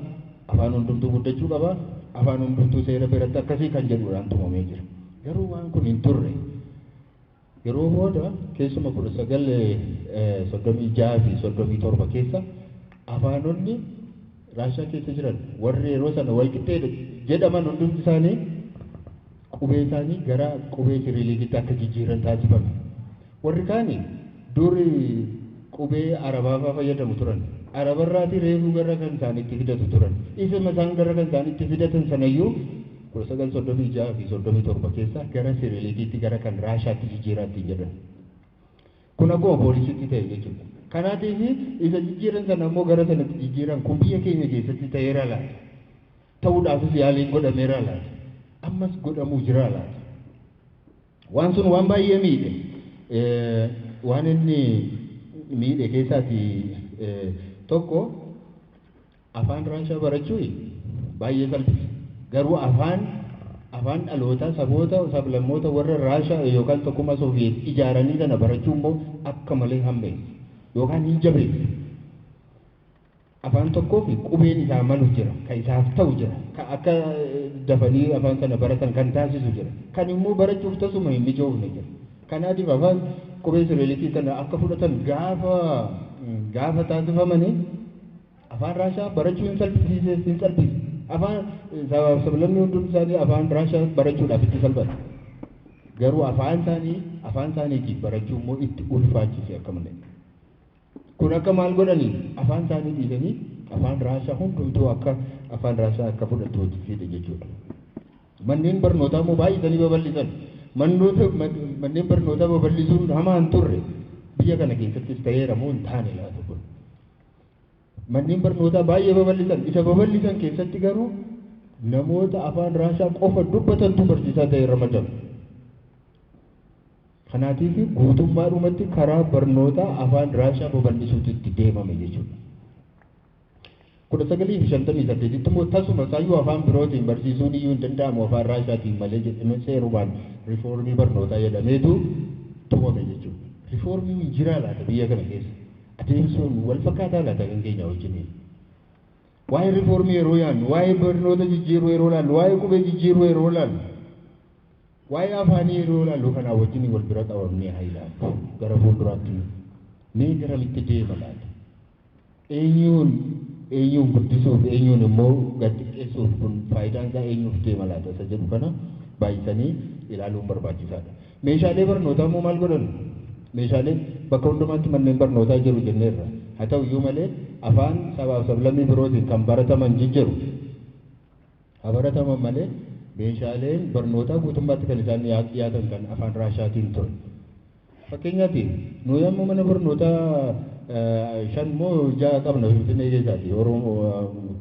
afaan hundumtuu guddachuu qaba, afaan hundumtuu seera biratti akkasii kan jedhuudhaan tumamee jira. Garuu waan kun hin turre. Yeroo booda keessuma 1936 fi 37 keessa afaanonni Raashaa keessa jiran warri yeroo sana wal qixxee jedhaman hundumti isaanii qubee isaanii gara qubee Siriiliikitti akka jijjiiran taasifame. Warri kaani duri qubee Arabaa fa'aa fayyadamu turan. Arabarraatii reefuu gara kan isaaniitti fidatu turan. Isuma isaan gara kan isaaniitti fidatan sanayyuu 1936 fi 37 keessa gara Siriiliikiitti gara kan Raashaatti jijjiiraa ittiin jedhan. Kun akkuma poolisiitti ta'e jechuudha. Kanaatiif isa jijjiiran sana immoo gara sanatti jijjiiran kun biyya keenya keessatti ta'eera laata? Ta'uudhaafis yaaliin godhameera laata? Ammas godhamuu jira laata? Waan sun waan baay'ee miidhe. Waan inni miidhe keessaati tokko afaan Raashaa barachuu baay'ee salphisa. Garuu afaan dhalootaa saboota sablammoota warra Raashaa yookaan tokkummaa Sooviyeet ijaaranii sana barachuu immoo akka malee hammeessa yookaan hin jabeessa. Afaan tokkoo fi qubeen isaa malu jira, kan isaaf ta'u jira, kan akka dafanii afaan sana baratan kan taasisu jira, kan immoo barachuuf tasuma hin mijoofne jira. Kanaatiif afaan qubee Siriilikii kana akka fudhatan gaafa taasifamanii afaan Raashaa barachuu hin salphisiise hin salphise. Afaan sablamni hundum isaanii afaan Raashaa barachuudhaaf itti salphata. Garuu afaan isaaniitiif barachuu immoo itti ulfaachise akka malee. Kun akka maal godhanii afaan isaanii dhiisanii afaan Raashaa hundumtuu akka afaan Raashaa akka fudhatu hojjechiise jechuudha. Manneen barnootaa immoo baay'isanii babal'isan. Manneen barnootaa babal'isuun hamaa hin turre biyya kana keessattis ta'eera moo hin taane laata kun. Manneen barnootaa baay'ee babal'isan. Isa babal'isan keessatti garuu namoota afaan Raashaa qofa dubbatantu barsiisaa ta'e ramadamu. Kanaatiif guutummaadhumatti karaa barnootaa afaan Raashaa babal'isuutu itti deemame jechuudha. 1958 immoo tasuma isaayyuu afaan birootiin barsiisuun iyyuu hin danda'amu afaan Raashaatiin malee jedhamee seerumaan riifoormii barnootaa jedhameetu tumame jechuudha. Riifoormiin hin jiraa laata biyya kana keessa? Adeemsuun wal fakkaataa laata kan keenya wajjiniin? Waa'ee riifoormii yeroo yaadnu, waa'ee barnoota jijjiiruu yeroo laallu, waa'ee qubee jijjiiruu yeroo laallu, waa'ee afaanii yeroo laallu kanaa wajjin wal bira qabamnee haa ilaallu. Gara fuulduraatti mee garamitti deema laata? Eenyuun guddisuuf eenyuun immoo gad xiqqeessuuf kun faayidaan isaa eenyuuf deema laata isa jedhu kana baay'isanii ilaaluun barbaachisaadha. Meeshaalee barnootaa immoo maal godhan? Meeshaalee bakka hundumaatti manneen barnootaa jiru jenneerra. Haa ta'u iyyuu malee afaan sabaaf sablammii birootiin kan barataman jijjiiru. Haa barataman malee meeshaaleen barnootaa guutummaatti kan isaan dhiyaatan kan afaan Raashaatiin ture. Fakkeenyaaf nuyi amma mana barnootaa 5 moo 6 qabna Finfinnee keessaati Oromoo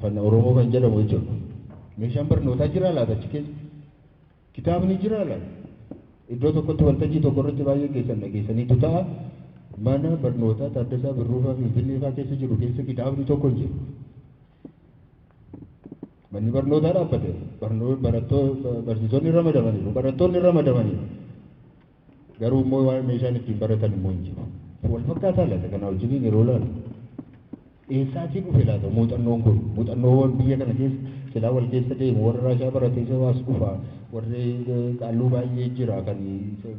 kan Oromoo kan jedhamu jechuudha. Meeshaan barnootaa jira laata achi keessa? Kitaabni jira laata? Iddoo tokkotti waltajjii tokko irratti baay'ee keessan dhageessaniitu ta'a. Mana barnootaa Taaddasaa Birruufaa Finfinnee fa'aa keessa jiru keessa kitaabni tokko hin jiru. Manni barnootaa dhaabbate barsiisonni ramadamaniiru, barattoonni ramadamaniiru. Garuu immoo waan meeshaan ittiin baratan immoo hin jiru. Wal fakkaataa laata kana wajjiniin yeroo ilaalu. Eessaatii dhufe laata muuxannoon kun? Muuxannoowwan biyya kana keessa silaa wal keessa deemu warra Raashaa barate isa waas dhufa warri qaalluu baay'ee jira kan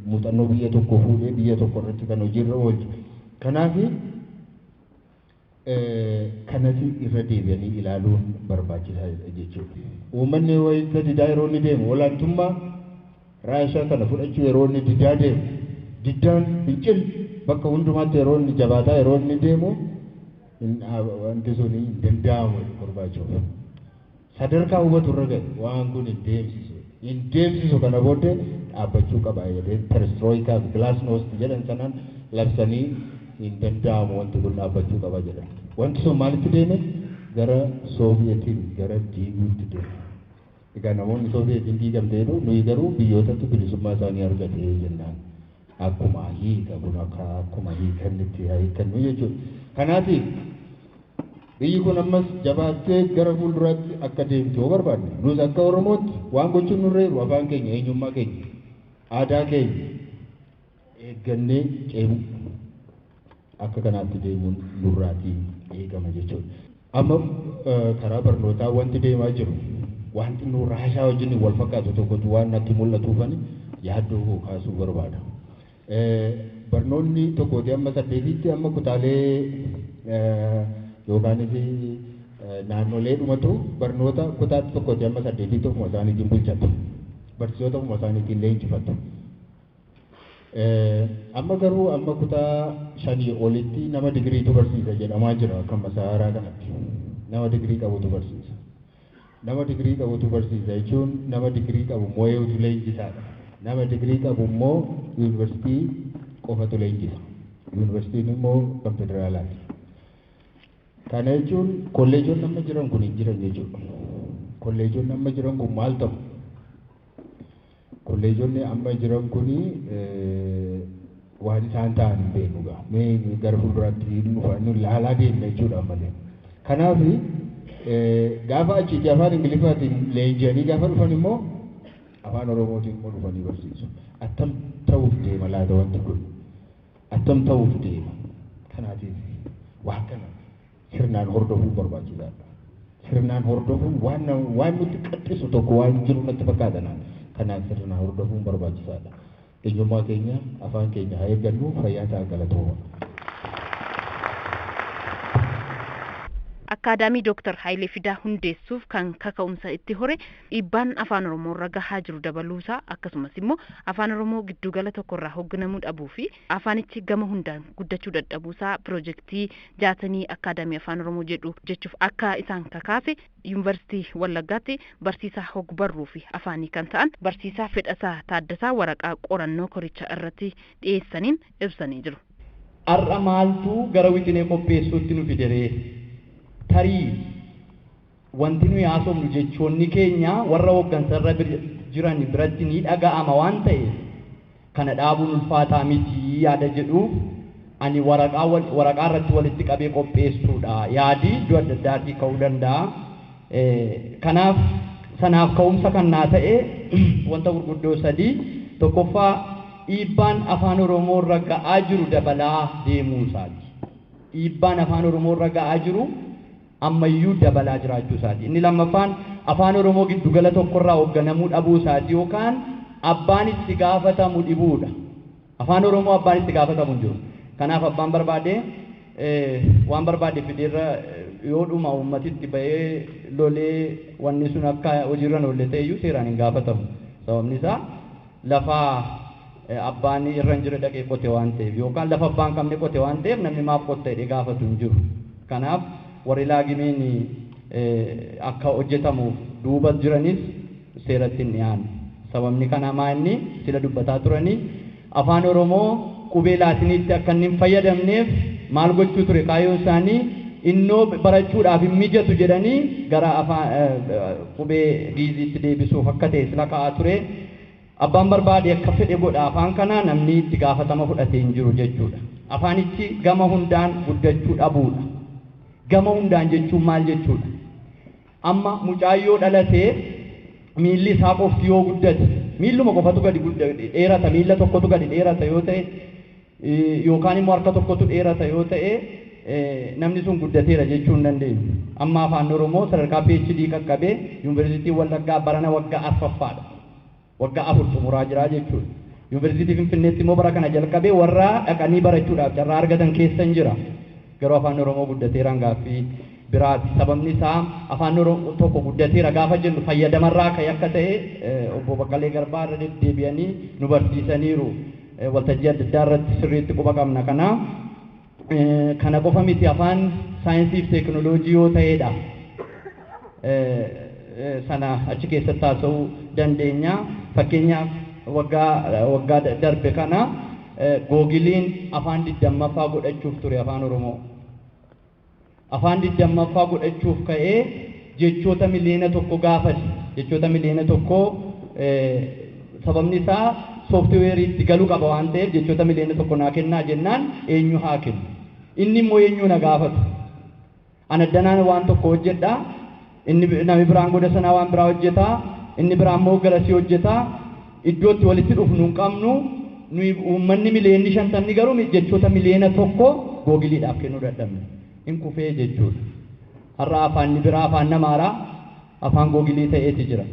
muuxannoo biyya tokko fuudhee biyya tokko irratti kan hojiirra oolchu. Kanaaf kanatti irra deebi'anii ilaaluun barbaachisaa jechuudha. Uummanni wayita didaa yeroo inni deemu olaantummaa Raashaa kana fudhachuu yeroo inni didaa deemu diddaan fincil bakka hundumaatti yeroo inni jabaataa yeroo inni deemu wanti sun hin danda'amu barbaachuuf. Sadarkaa hubatu irra ga'e waan kun hin deemsisu. Hin deemsisu kana booddee dhaabbachuu qaba jedhee perestroikaa fi glasnost jedhan sanaan labsanii hin danda'amu wanti kun dhaabbachuu qaba jedhan. Wanti sun maalitti deeme? Gara Sooviyetiin gara diiguutti deeme. Egaa namoonni Sooviyetiin diigamte jedhu nuyi garuu biyyootatti bilisummaa isaanii argate jennaan. Akkuma hiika kun akkuma hiikannitti hiikannu jechuudha. Kanaatiif biyyi kun ammas jabaattee gara fuulduraatti akka deemtu yoo barbaadne nus akka Oromootti waan gochuun nurra jiru afaan keenya, eenyummaa keenya, aadaa keenya eeggannee ceemu akka kanaatti deemuun nurraatii eegama jechuudha. Amma karaa barnootaa wanti deemaa jiru wanti nu Raashaa wajjin wal fakkaatu tokkotu waan natti mul'atuufani yaaddoo koo kaasuu barbaada. Barnoonni tokkooti amma 8tti amma kutaalee yookaanis naannolee dhumatu barnoota kutaa tokkooti amma 8tti ofuma isaaniitiin bulchatu. Barsiisota ofuma isaaniitiin leenjifatu. Amma garuu amma kutaa 5 olitti nama digiriitu barsiisa jedhamaa jira akka masaaraa kanatti. Nama digirii qabutu barsiisa. Nama digirii qabutu barsiisa jechuun nama digirii qabu moo'eetu leenjisaadha. Nama digirii qabu immoo yuunivarsiitii qofatu leenjisa. Yuunivarsiitiin immoo kan federaalaati. Kana jechuun kolleejonni amma jiran kun hin jiran jechuudha. Kolleejonni amma jiran kun maal ta'u? Kolleejonni amma jiran kun waan isaan ta'an hin beeknu gaa. Mee gara fuulduraatti nu ilaalaa deemna jechuudha ammallee. Kanaaf gaafa achitti afaan Ingiliffaatiin leenji'anii gaafa dhufan immoo afaan Oromootiin immoo dhufanii barsiisu. Attam ta'uuf deema laata wanti kun? Attam ta'uuf deema? Kanaatiif waan kana sirnaan hordofuun barbaachisaadha. Sirnaan hordofuun waan nutti qaxxisu tokko waan jiru natti fakkaata naan. Kanaaf sirnaan hordofuun barbaachisaadha. Eenyummaa keenya afaan keenya haa eeggannu fayyaa ta'aa galatooma. Akkaadaamii Dooktar Hayilee Fidaa hundeessuuf kan kaka'umsa itti hore dhiibbaan afaan Oromoo irra gahaa jiru dabaluusaa akkasumas immoo afaan Oromoo giddugala tokkorraa hoogganamuu dhabuu fi afaanichi gama hundaan guddachuu dadhabuusaa piroojeektii jaatanii akkaadaamii afaan Oromoo jedhu jechuuf akka isaan kakaase yuunivarsiitii Wallaggaatti barsiisaa hogbarruu fi afaanii kan ta'an barsiisaa Fedhasaa Taaddasaa waraqaa qorannoo koricha irratti dhiyeessaniin ibsanii jiru. Har'a maaltu gara wixinee qopheessuutti nu fideree? Tarii wanti nuyi haasofnu jechoonni keenya warra hooggansarra jiran biratti ni dhaga'ama waan ta'eef kana dhaabuun ulfaataa miti yaada jedhuuf ani waraqaa irratti walitti qabee qopheessuudha. Yaadi iddoo adda addaatii ka'uu danda'a. Kanaaf sanaaf ka'umsa kan naa ta'e wanta gurguddoo sadii. Tokkoffaa dhiibbaan afaan Oromoo irra ga'aa jiru dabalaa deemuu isaati. Dhiibbaan afaan Oromoo irra ga'aa jiru ammayyuu dabalaa jiraachuu isaati. Inni lammaffaan afaan Oromoo giddugala tokkorraa hoogganamuu dhabuu isaati yookaan abbaan itti gaafatamu dhibuudha. Afaan Oromoo abbaan itti gaafatamu hin jiru. Kanaaf abbaan barbaade waan barbaade fideerra yoo dhuma uummatitti ba'ee lolee wanni sun akka hojiirra hin oolle ta'eyyuu seeraan hin gaafatamu. Sababni isaa lafa Abbaan irra hin jirre dhaqee qote waan ta'eef yookaan lafa abbaan qabne qote waan ta'eef namni maaf qotte jedhee gaafatu hin jiru. Kanaaf warri laagimeen akka hojjetamuuf duuba jiranis seeratti hin dhiyaanne. Sababni kanaa maa inni sila dubbataa turanii afaan Oromoo qubee laatiniitti akka inni hin fayyadamneef maal gochuu ture kaayyoon isaanii innoo barachuudhaaf hin mijatu jedhanii gara afaan qubee giiziitti deebisuuf akka ta'e sila kaa'aa ture. Abbaan barbaade akka fedhe godha afaan kana namni itti gaafatama fudhatee hin jiru jechuudha. Afaanichi gama hundaan guddachuu dhabuudha. Gama hundaan jechuun maal jechuudha? Amma mucaayyoo dhalatee miilli isaa qofti yoo guddate miilluma qofatu gadi dheerata miilla tokkotu gadi dheerata yoo ta'e yookaan immoo harka tokkotu dheerata yoo ta'e namni sun guddateera jechuu hin dandeenyu. Amma afaan Oromoo sadarkaa PhD qaqqabee yuunivarsiitii Wallaggaa barana waggaa arfaffaadha. Waggaa 4 xumuraa jira jechuudha. Yuunivarsiitii Finfinneetti immoo bara kana jalqabee warra dhaqanii barachuudhaaf carraa argatan keessa hin jira. Garuu afaan Oromoo guddateeraan gaaffii biraati. Sababni isaa afaan Oromoo tokko guddateera gaafa jennu fayyadamarraa ka'e akka ta'e obbo Baqqalee Garbaa irra deddeebi'anii nu barsiisaniiru. Waltajjii adda addaa irratti sirriitti quba qabna. Kana qofa miti afaan saayinsii fi teekinooloojii yoo ta'edha. Sana achi keessatti haasa'uu dandeenya. Fakkeenyaaf waggaa darbe kana googiliin afaan 20ffaa godhachuuf ture afaan Oromoo. Afaan 20ffaa godhachuuf ka'ee jechoota miliyoona 1 gaafate. Jechoota miliyoona 1 sababni isaa sooftiweerii itti galuu qaba waan ta'eef jechoota miliyoona 1 naa kennaa jennaan eenyu haa kennu. Inni immoo eenyu na gaafatu. Ana danaan waan tokko hojjedha. Inni namni biraan goda sanaa waan biraa hojjeta. Inni biraan immoo garasii hojjeta. Iddootti walitti dhufnu hin qabnu. Nuyi uummanni miliyoonni 50 garuu jechoota miliyoona 1 googiliidhaaf kennuu dadhabne. Hin kufee jechuudha. Har'a afaan biraa afaan namaaraa afaan googilii ta'eeti jira.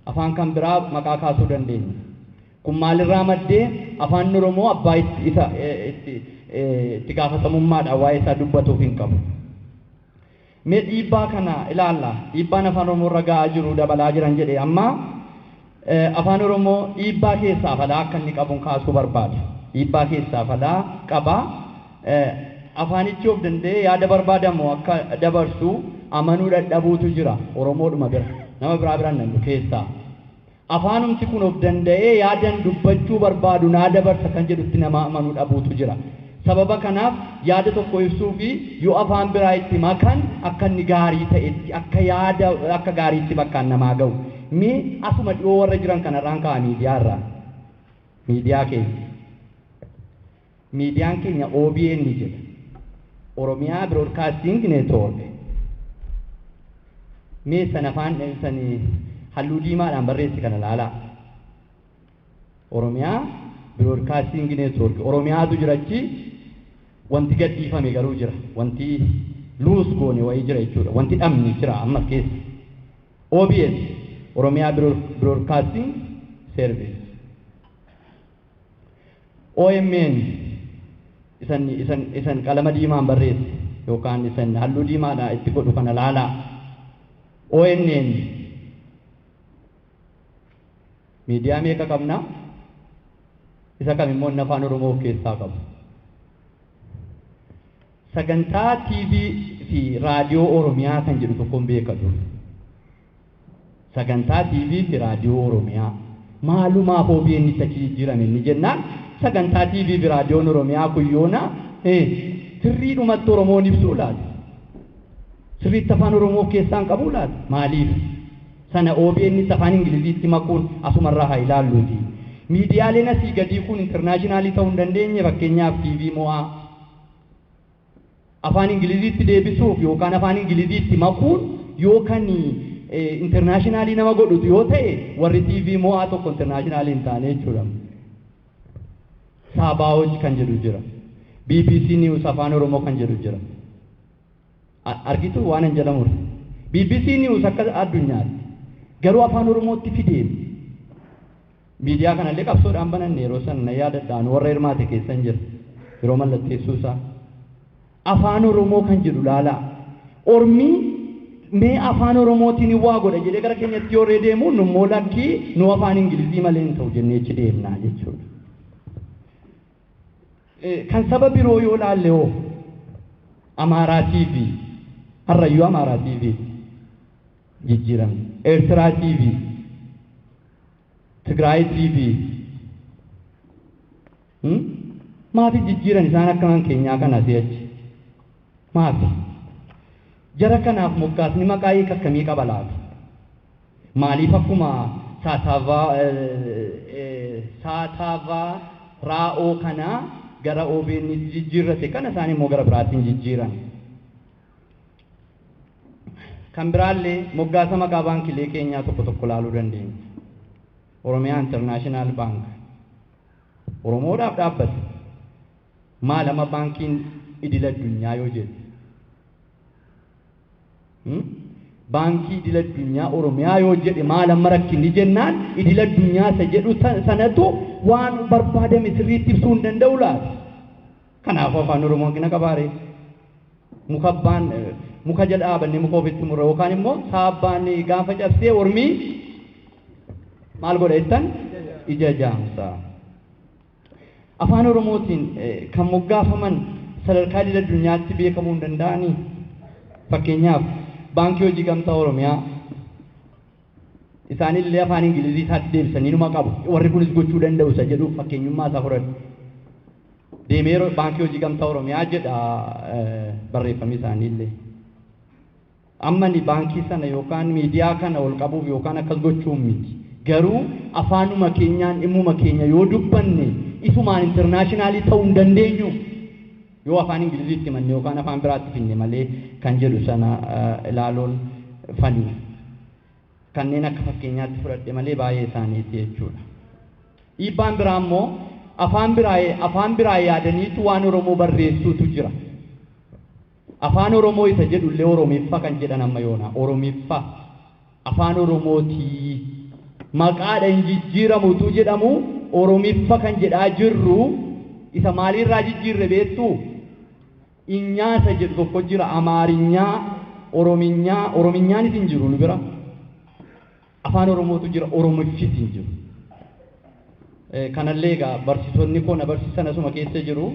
Afaan kan biraa maqaa kaasuu dandeenya. Kun maalirraa maddee afaan Oromoo abbaa isa itti gaafatamummaadhaan waa'ee isaa dubbatuuf hin qabu. Mee dhiibbaa kana ilaalla. Dhiibbaan afaan Oromoo irra ga'aa jiru dabalaa jiran jedhe amma afaan Oromoo dhiibbaa keessaa falaa akka inni qabuun kaasuu barbaada. Dhiibbaa keessaa falaa qaba. Afaanichi of danda'ee yaada barbaadamu akka dabarsu amanuu dadhabuutu jira Oromoodhuma bira. Nama biraa biraan namnu keessaa. Afaanumti kun of danda'ee yaadan dubbachuu barbaadu naa dabarsa kan jedhutti nama amanuu dhabuutu jira. Sababa kanaaf yaada tokko ibsuu fi yoo afaan biraa itti makan akka inni gaarii ta'etti akka yaada akka gaariitti bakkaan namaa ga'u. Mee asuma dhiyoo warra jiran kanarraan ka'a miidiyaarraa. Miidiyaa keenya. Miidiyaan keenya OBN jedha. Oromiyaa Broadcasting Network. Mee sana afaan sanii halluu diimaadhaan barreessi kana laalaa. Oromiyaa Broadcasting Network. Oromiyaatu jira achi wanti gadhiifame garuu jira. Wanti luus goone wayii jira jechuudha. Wanti dhabni jira ammas keessa. OBS Oromiyaa Broadcasting Service. OMN isan qalama diimaan barreesse yookaan isan halluu diimaadhaan itti godhu kana laalaa. ONN miidiyaa meeqa qabna? Isa kam immoo inni afaan Oromoo of keessaa qabu. Sagantaa TV fi raadiyoo Oromiyaa kan jedhu tokkoon beeka ture. Sagantaa TV fi raadiyoo Oromiyaa maalumaaf OBN itti achi jijjiirame inni jennaan sagantaa TV fi raadiyoon Oromiyaa kun yoona sirriidhumatti Oromoon ibsuu laata? Sirriitti afaan Oromoo of keessaa hin qabuu laata? Maaliif? Sana OBN itti afaan Ingiliziitti makuun asumarraa haa ilaalluuti. Miidiyaaleen asii gadii kun intarnaashinaalii ta'uu hin dandeenye fakkeenyaaf TV mo'aa afaan Ingiliziitti deebisuuf yookaan afaan Ingiliziitti makuun yookaan intarnaashinaalii nama godhutu yoo ta'e warri TV mo'aa tokko intarnaashinaalii hin taane jechuudha. Saabaawoj kan jedhu jira. BBC News afaan Oromoo kan jedhu jira. Argitu waan hin jedhamudha. BBC News akka addunyaatti garuu afaan Oromootti fidee miidiyaa kanallee qabsoodhaan bananne yeroo sana na yaadadhaan warra hirmaate keessa hin jira yeroo mallatteessuu isaa. Afaan Oromoo kan jedhu laalaa. Ormi mee afaan Oromootiin waa godha jedhee gara keenyatti yoo deemu nummoo lakkii nu afaan Ingilizii malee hin ta'u jennee achi deemnaa jechuudha. Kan saba biroo yoo laalle hoo Amaaraa TV, Harrayyuu Amaaraa TV jijjiirame, Eertiraa TV, Tigraay TV. Maafi jijjiiran isaan akka kan keenyaa kana si'achi? Maafi? Jara kanaaf moggaasni maqaa hiika akkamii qaba laata? Maaliif akkuma saataavaa raa'oo kanaa gara OBN jijjiirrate kana isaan immoo gara biraatiin jijjiiran? Kan biraallee moggaasa maqaa baankilee keenyaa tokko tokko ilaaluu dandeenya. Oromiyaa International Bank Oromoodhaaf dhaabbate. Maal amma baankiin idil addunyaa yoo jedhu? Baankii idil addunyaa Oromiyaa yoo jedhe maal amma rakkinni jennaan idil addunyaa isa jedhu sanatu waan barbaadame sirriitti ibsuu hin danda'u laata? Kanaafuu afaan Oromoo hanqina qabaaree? Muka abbaan muka jala dhaabannee muka ofitti murra yookaan immoo saabbaan gaafa cabsee ormii maal godha jettan ija jaamsa. Afaan Oromootiin kan moggaafaman sadarkaa idil addunyaatti beekamuu hin danda'anii? Fakkeenyaaf Baankii Hojii Gamtaa Oromiyaa isaanillee afaan Ingilizii isaatti deebisanii numa qabu. Warri kunis gochuu danda'u isa jedhu fakkeenyummaa isaa fudhadhu. Deemee Baankii Hojii Gamtaa Oromiyaa jedha barreeffamni isaaniillee. Amma ni baankii sana yookaan miidiyaa kana ol qabuuf yookaan akkas gochuun miti. Garuu afaanuma keenyaan dhimmuma keenya yoo dubbanne isumaan intarnaashinaalii ta'uu hin dandeenyu. Yoo afaan Ingiliziitti manne yookaan afaan biraatti finne malee kan jedhu sana ilaaluun fani. Kanneen akka fakkeenyaatti fudhadhe malee baay'ee isaaniiti jechuudha. Dhiibbaan biraa immoo afaan biraa yaadaniitu waan Oromoo barreessuutu jira. Afaan Oromoo isa jedhullee Oromiffa kan jedhan amma yoona. Oromiffa afaan Oromootii maqaadha hin jijjiiramutu jedhamu Oromiffa kan jedhaa jirru isa maaliirraa jijjiirre beektuu? Inyaa isa jedhu tokko jira Amaarinyaa, Orominyaa, Orominyaanis hin jiru nu bira. Afaan Oromootu jira, Oromiffis hin jiru. Kanallee egaa barsiisonni koo na barsiisan asuma keessa jiru.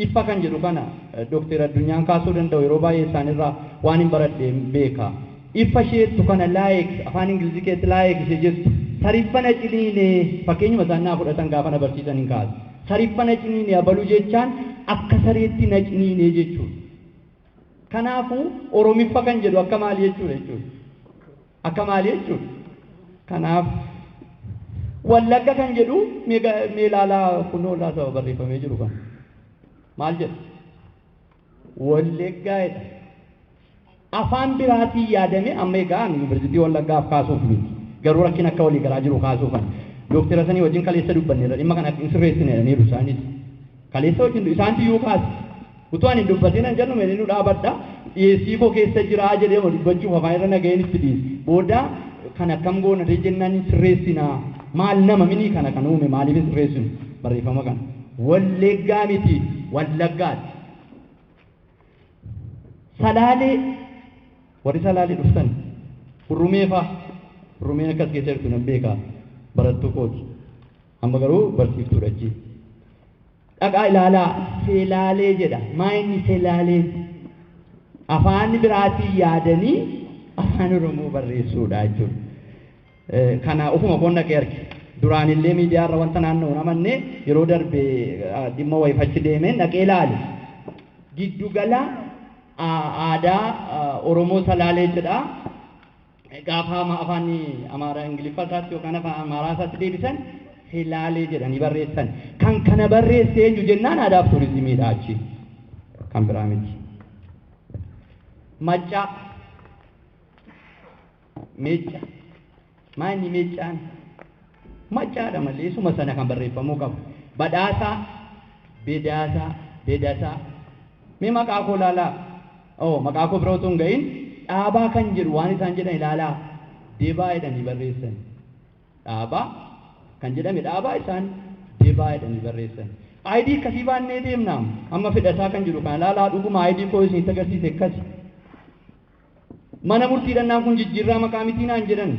Iffa kan jedhu kana Dookter Addunyaan kaasuu danda'u yeroo baay'ee isaanirraa waan hin baradhe beeka. Iffa isheettu kana laayik afaan Ingilizii keessatti laayik ishee jettu sariffana ciniine fakkeenyuma isaan naa fudhatan gaafa na barsiisan hin kaasu. Sariffana ciniine abaluu jechaan akka sareetti na ciniine jechuudha. Kanaafuu Oromiffa kan jedhu akka maali jechuudha jechuudha. Akka maali jechuudha. Kanaaf Wallagga kan jedhu mee ilaalaa kunoo laata barreeffamee jiru kana. Maal jedha? Wallaggaa jedha. Afaan biraatiin yaadame amma egaa yuunivarsiitii Wallaggaaf kaasuuf miti. Garuu rakkina akka walii galaa jiru kaasuufan. Dooktara sanii wajjin kaleessa dubbanneerra dhimma kana hin sirreessine jedhaniiru isaanis. Kaleessa wajjin isaanti iyyuu kaase. Utuu ani hin dubbatin an jedhu inni dhaabadha. Dhiyeessii koo keessa jiraa jedhee dubbachuuf afaan irra nagaheen itti dhiise. Booda kan akkam goona jennaan hin sirreessinaa. Maal nama minii kana kan uume maaliif hin sirreessinu barreeffama kana. Walleggaa miti Wallaggaati. Salaalee warri Salaalee dhuftan hurrumee fa'a hurrumeen akkas keessa jirtu nan beekaa barattuu kooti. Amma garuu barsiiftuudha achi. Dhaqaa ilaalaa Selaalee jedha. Maa inni Selaaleen? Afaan biraatiin yaadanii afaan Oromoo barreessuudha jechuudha. Kana ofuma koon dhaqee arge. Duraanillee miidiyaarra wanta naanna'u namanne yeroo darbe dhimma wayifachi deemeen dhaqee ilaale. Giddugala aadaa Oromoo Salaalee jedha. Gaafa afaan Amaaraa Ingiliffaa isaatti yookaan afaan Amaaraa isaatti deebisan Selaalee jedhanii barreessan. Kan kana barreesse eenyu jennaan aadaaf turizimiidha achi. Kan biraa miti. Maccaa. Meecca. Maa inni meeccaan? Maccaadha malee isuma sana kan barreeffamuu qabu. Badhaasaa, bedaasaa, bedasaa. Mee maqaa koo ilaalaa. Oh, maqaa koo bira otoo hin ga'iin dhaabaa kan jedhu waan isaan jedhan ilaalaa. Debaa jedhanii barreessan. Dhaabaa kan jedhame dhaabaa isaan debaa jedhanii barreessan. ID akkasii baannee deemnaam. Amma fedhasaa kan jedhu kana ilaalaa dhuguma ID koo isinitti agarsiise akkasi. Mana murtii dhannaan kun jijjiirraa maqaa mitii naan jedhan.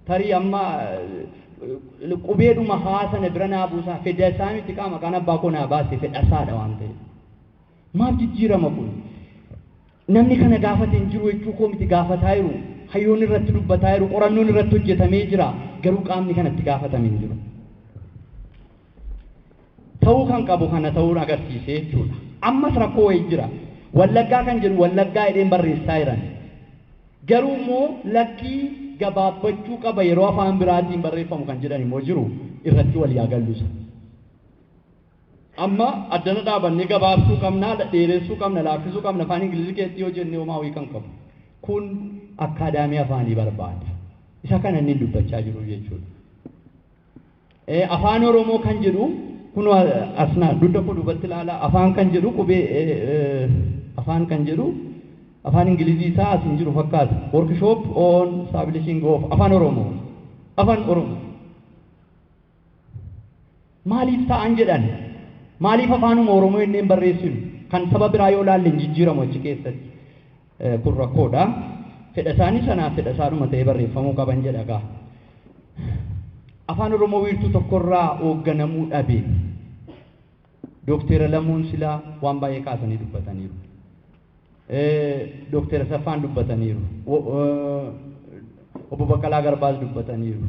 Tarii amma Qubeedhuma haasana bira naa buusaa fedhasaa miti qaama maqaan abbaa koo naa baase fedhasaadha waan ta'eef. Maaf jijjiirama kun? Namni kana gaafate hin jiru jechuu koo miti gaafataa jiru. Hayyoon irratti dubbataa jiru, qorannoon irratti hojjetamee jira. Garuu qaamni kanatti gaafatame hin jiru. Ta'uu kan qabu kana ta'uun agarsiise jechuudha. Ammas rakkoo wayii jira. Wallaggaa kan jedhu Wallaggaa jedheen barreessaa jiran. Garuu immoo lakkii gabaabbachuu qaba yeroo afaan biraatiin barreeffamu kan jedhan immoo jiru irratti wal yaagallusa. Amma addana dhaabannee gabaabsuu qabna, dheeressuu qabna, laaffisuu qabna afaan Ingilizii keessatti yoo jennee homaa wayii kan qabu. Kun akkaadaamii afaanii barbaada. Isa kana inni dubbachaa jiru jechuudha. Afaan Oromoo kan jedhu kun asnaa dugda koo duubatti ilaala. Afaan kan jedhu qubee afaan kan jedhu afaan Ingilizii isaa as hin jiru fakkaata. Workshop on establishing of afaan Oromoo. Afaan Oromoo. Maaliif ta'an jedhan? Maaliif afaanuma Oromoo inneen barreessinu? Kan saba biraa yoo laalle hin jijjiiramu achi keessatti. Kun rakkoodha. Fedha isaanii sanaaf fedha isaadhuma ta'ee barreeffamuu qaban jedha gaa. Afaan Oromoo wiirtuu tokkorraa hoogganamuu dhabe. Dookteera Lamuun silaa waan baay'ee kaasanii dubbataniiru. Dookteera Saffaan dubbataniiru. Obbo Baqqalaa Garbaas dubbataniiru.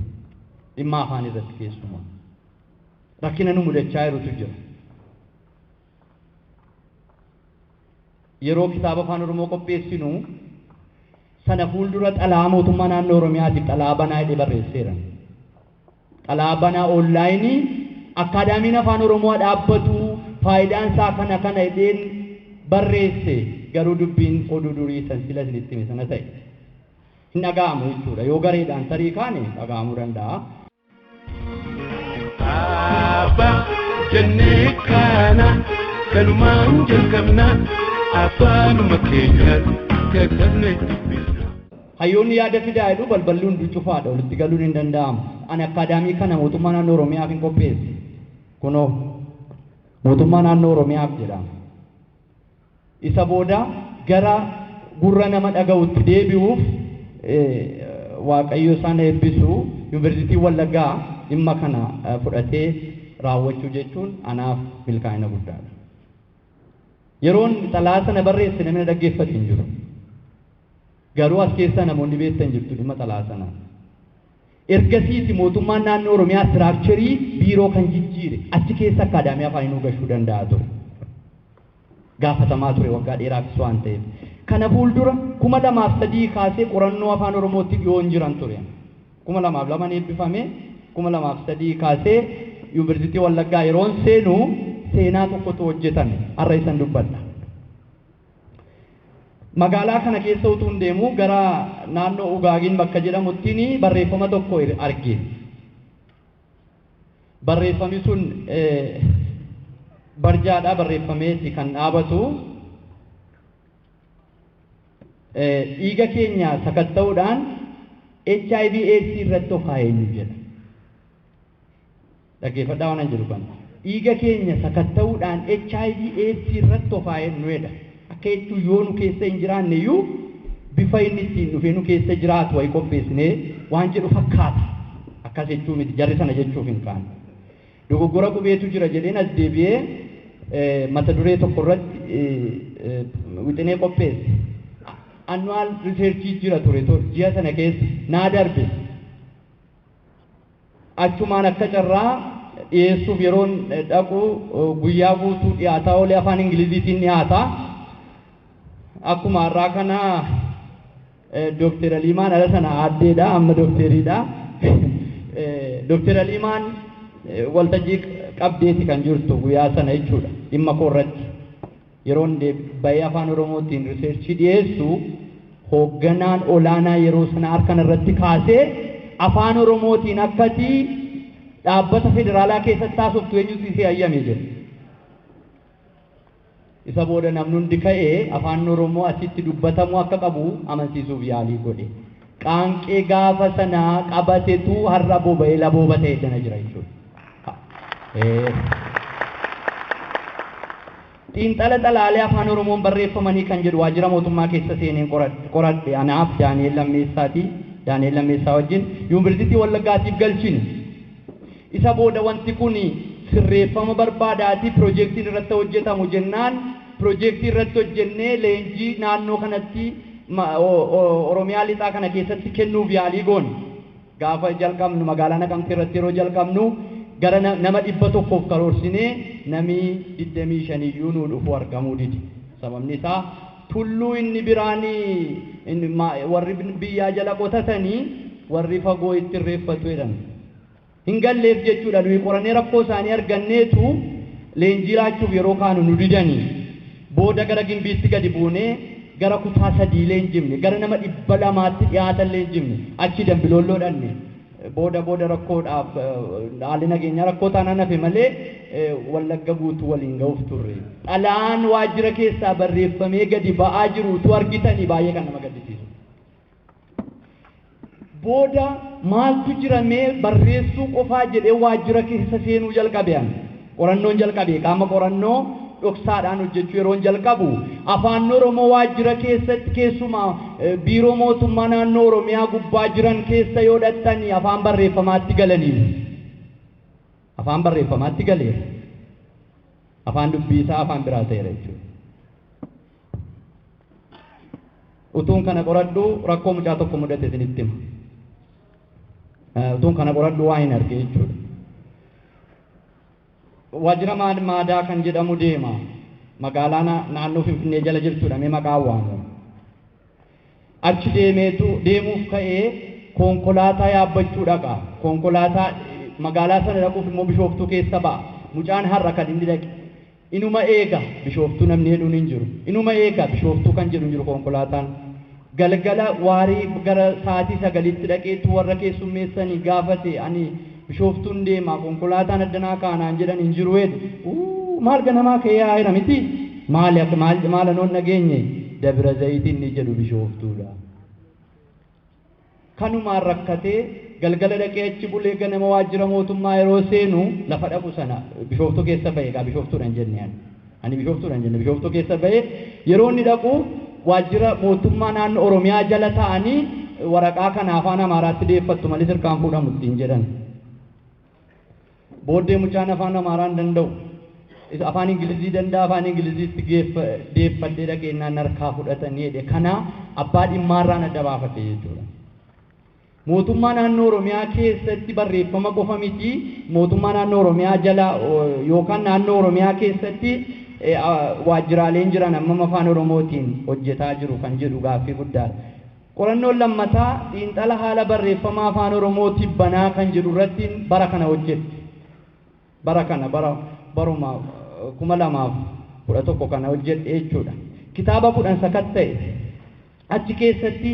Dhimma afaan irratti keessumaa. Rakkina nu mudachaa jirutu jira. Yeroo kitaaba afaan Oromoo qopheessinu sana fuuldura xalaa mootummaa naannoo Oromiyaatiif xalaa banaa jedhee barreesseera. Xalaa banaa onlaayinii akkaadaamiin afaan Oromoo dhaabbatu faayidaan isaa kana kana jedheen barreesse garuu dubbiin oduu durii san sila isinitti hime sana ta'e. Hin dhaga'amu jechuudha. Yoo gareedhaan tarii kaane dhaga'amuu danda'a. Abba jennee kana kanumaan jalqabna afaanuma keenyaan katabnee dubbisna. Hayyoonni yaada fidaa jedhu balballi hundi cufaadha walitti galuun hin danda'amu. Ani akkaadaamii kana mootummaa naannoo Oromiyaaf hin qopheesse. Kunoo mootummaa naannoo Oromiyaaf jedhama. Isa booda gara gurra nama dhaga'utti deebi'uuf Waaqayyo isaan eebbisu Yuunivarsiitii Wallaggaa dhimma kana fudhatee raawwachuu jechuun anaaf milkaa'ina guddaadha. Yeroon xalaa sana barreesse namni dhaggeeffatu hin jiru. Garuu as keessa namoonni beektan jirtu dhimma xalaa sanaa. Ergasiiti mootummaan naannoo Oromiyaa istiraakcharii biiroo kan jijjiire achi keessa akkaadaamii afaanii nuu gashuu danda'a ture. Gaafatamaa ture waggaa dheeraafis waan ta'eef. Kana fuuldura 2003 kaasee qorannoo afaan Oromootti dhiyoo hin jiran ture. 2002 eebbifame 2003 kaasee Yuunivarsiitii Wallaggaa yeroon seenu seenaa tokkotu hojjetame har'a isan dubbadha. Magaalaa kana keessa utuu hin deemu gara naannoo Ugaagiin bakka jedhamuttiin barreeffama tokko arge. Barreeffamni sun barjaadhaa barreeffameeti kan dhaabatu. Dhiiga keenya sakatta'uudhaan HIV AIDS irratti of haa eenyu jedha. Dhaggeeffadhaa waan jedhu kana. Dhiiga keenya sakatta'uudhaan HIV AIDS irratti of haa eenyu jedha. Akka jechuun yoo nu keessa hin jiraanne iyyuu bifa inni ittiin dhufee nu keessa jiraatu wayii qopheessinee waan jedhu fakkaata. Akkas jechuu miti jarri sana jechuuf hin kaane. Dogoggora qubeetu jira jedheen as deebi'ee mata duree tokko irratti wixinee qopheesse. Annual research jira ture ji'a sana keessa naa darbe. Achumaan akka carraa dhiyeessuuf yeroon dhaqu guyyaa guutuu dhiyaataa oolee afaan Ingiliziitiin dhiyaata. Akkuma har'aa kana Dookter Aliimaan ala sana aaddeedha amma dookteriidha. Dookter Aliimaan waltajjii qabdeeti kan jirtu guyyaa sana jechuudha dhimma koo irratti. Yeroon bahee afaan Oromootiin riseerchii dhiyeessu hoogganaan olaanaa yeroo sana harkan irratti kaasee afaan Oromootiin akkati dhaabbata federaalaa keessatti taasiftu eenyutu isee hayyame jedhe. Isa booda namni hundi ka'ee afaan Oromoo asitti dubbatamuu akka qabu amansiisuuf yaalii godhe. Qaanqee gaafa sanaa qabatetu har'a boba'ee labooba ta'e dana jira jechuudha. Xiinxala xalaalee afaan Oromoon barreeffamanii kan jedhu waajjira mootummaa keessa seeneen qoradhe anaaf Daani'el Lammeessaati. Daani'el Lammeessaa wajjin Yuunivarsiitii Wallaggaatiif galchine. Isa booda wanti kun sirreeffama barbaadaati piroojeektiin irratti hojjetamu jennaan piroojeektii irratti hojjennee leenjii naannoo kanatti Oromiyaa lixaa kana keessatti kennuuf yaalii goone. Gaafa jalqabnu magaalaa Naqamtee irratti yeroo jalqabnu gara nama 100 karoorsinee namni 25 iyyuu nuu dhufu argamuu dide. Sababni isaa tulluu inni biraan warri biyyaa jala qotatanii warri fagoo itti irreeffatu jedhan. Hin galleef jechuudha nuyi qorannee rakkoo isaanii arganneetu leenjii laachuuf yeroo kaanu nu didanii. Booda gara Gimbiitti gadi buunee gara kutaa 3 leenjifne gara nama 200tti dhiyaatan leenjifne achi Dambiloolloo dhanne. Booda booda rakkoodhaaf haalli nageenyaa rakkoo taanaan hafe malee Wallagga guutuu waliin ga'uuf turre. Xalayaan waajjira keessaa barreeffamee gadi ba'aa jiru utuu argitanii baay'ee kan nama gaddisiisu. Booda maaltu jiramee barreessuu qofaa jedhee waajjira keessa seenuu jalqabe ani. Qorannoon jalqabe qaama qorannoo dhoksaadhaan hojjechuu yeroon jalqabu afaan Oromoo waajjira keessatti keessumaa biiroo mootummaa naannoo Oromiyaa gubbaa jiran keessa yoo dhattanii afaan barreeffamaatti galaniiru. Afaan barreeffamaatti galeera. Afaan dubbii isaa afaan biraa ta'eera jechuudha. Utuun kana qoradhu rakkoo mucaa tokko mudate isinitti hima. Utuun kana qoradhu waa hin arge jechuudha. Waajjira maadaa kan jedhamu deema. Magaalaa naannoo Finfinnee jala jirtudha mee maqaan waamu. Achi deemeetu deemuuf ka'ee konkolaataa yaabbachuu dhaqa. Konkolaataa magaalaa sana dhaquuf immoo Bishooftuu keessa ba'a. Mucaan har'a kan inni dhaqe. Inuma eega Bishooftuu namni hedduun hin jiru. Inuma eega Bishooftuu kan jedhu hin jiru konkolaataan. Galgala waarii gara sa'aatii 9tti dhaqeetu warra keessummeessanii gaafate ani Bishooftuun deema konkolaataan addanaa kaanaan jedhan hin jiru jedhe. Maal ganamaa ka'ee yaa'eera miti? Maal maal anoon dhageenye? Dabra Zayitiin ni jedhu Bishooftuudha. Kanumaan rakkatee galgala dhaqee achi bulee ganama waajjira mootummaa yeroo seenu lafa dhaqu sana Bishooftuu keessa ba'e egaa Bishooftuudhaan jenne ani. Ani Bishooftuudhaan jenne Bishooftuu keessa ba'e yeroo inni dhaqu waajjira mootummaa naannoo Oromiyaa jala ta'anii waraqaa kana afaan Amaaraatti deeffattu malee sirkaan fuudhamu ittiin jedhan. Booddee mucaan afaan Amaaraa hin danda'u. Afaan Ingilizii danda'a afaan Ingiliziitti deeffadhee dhaqeennaan harkaa fudhatanii jedhe. Kana abbaa dhimmaarraan adda baafate jechuudha. Mootummaa naannoo Oromiyaa keessatti barreeffama qofa miti mootummaa naannoo Oromiyaa jala yookaan naannoo Oromiyaa keessatti waajjiraaleen jiran amma afaan Oromootiin hojjetaa jiru kan jedhu gaaffii guddaadha. Qorannoon lammataa xiinxala haala barreeffama afaan Oromootiin banaa kan jedhu irratti bara kana hojjette. Bara kana baruma 2011 kana hojjedhe jechuudha. Kitaaba 10 sakatta'e achi keessatti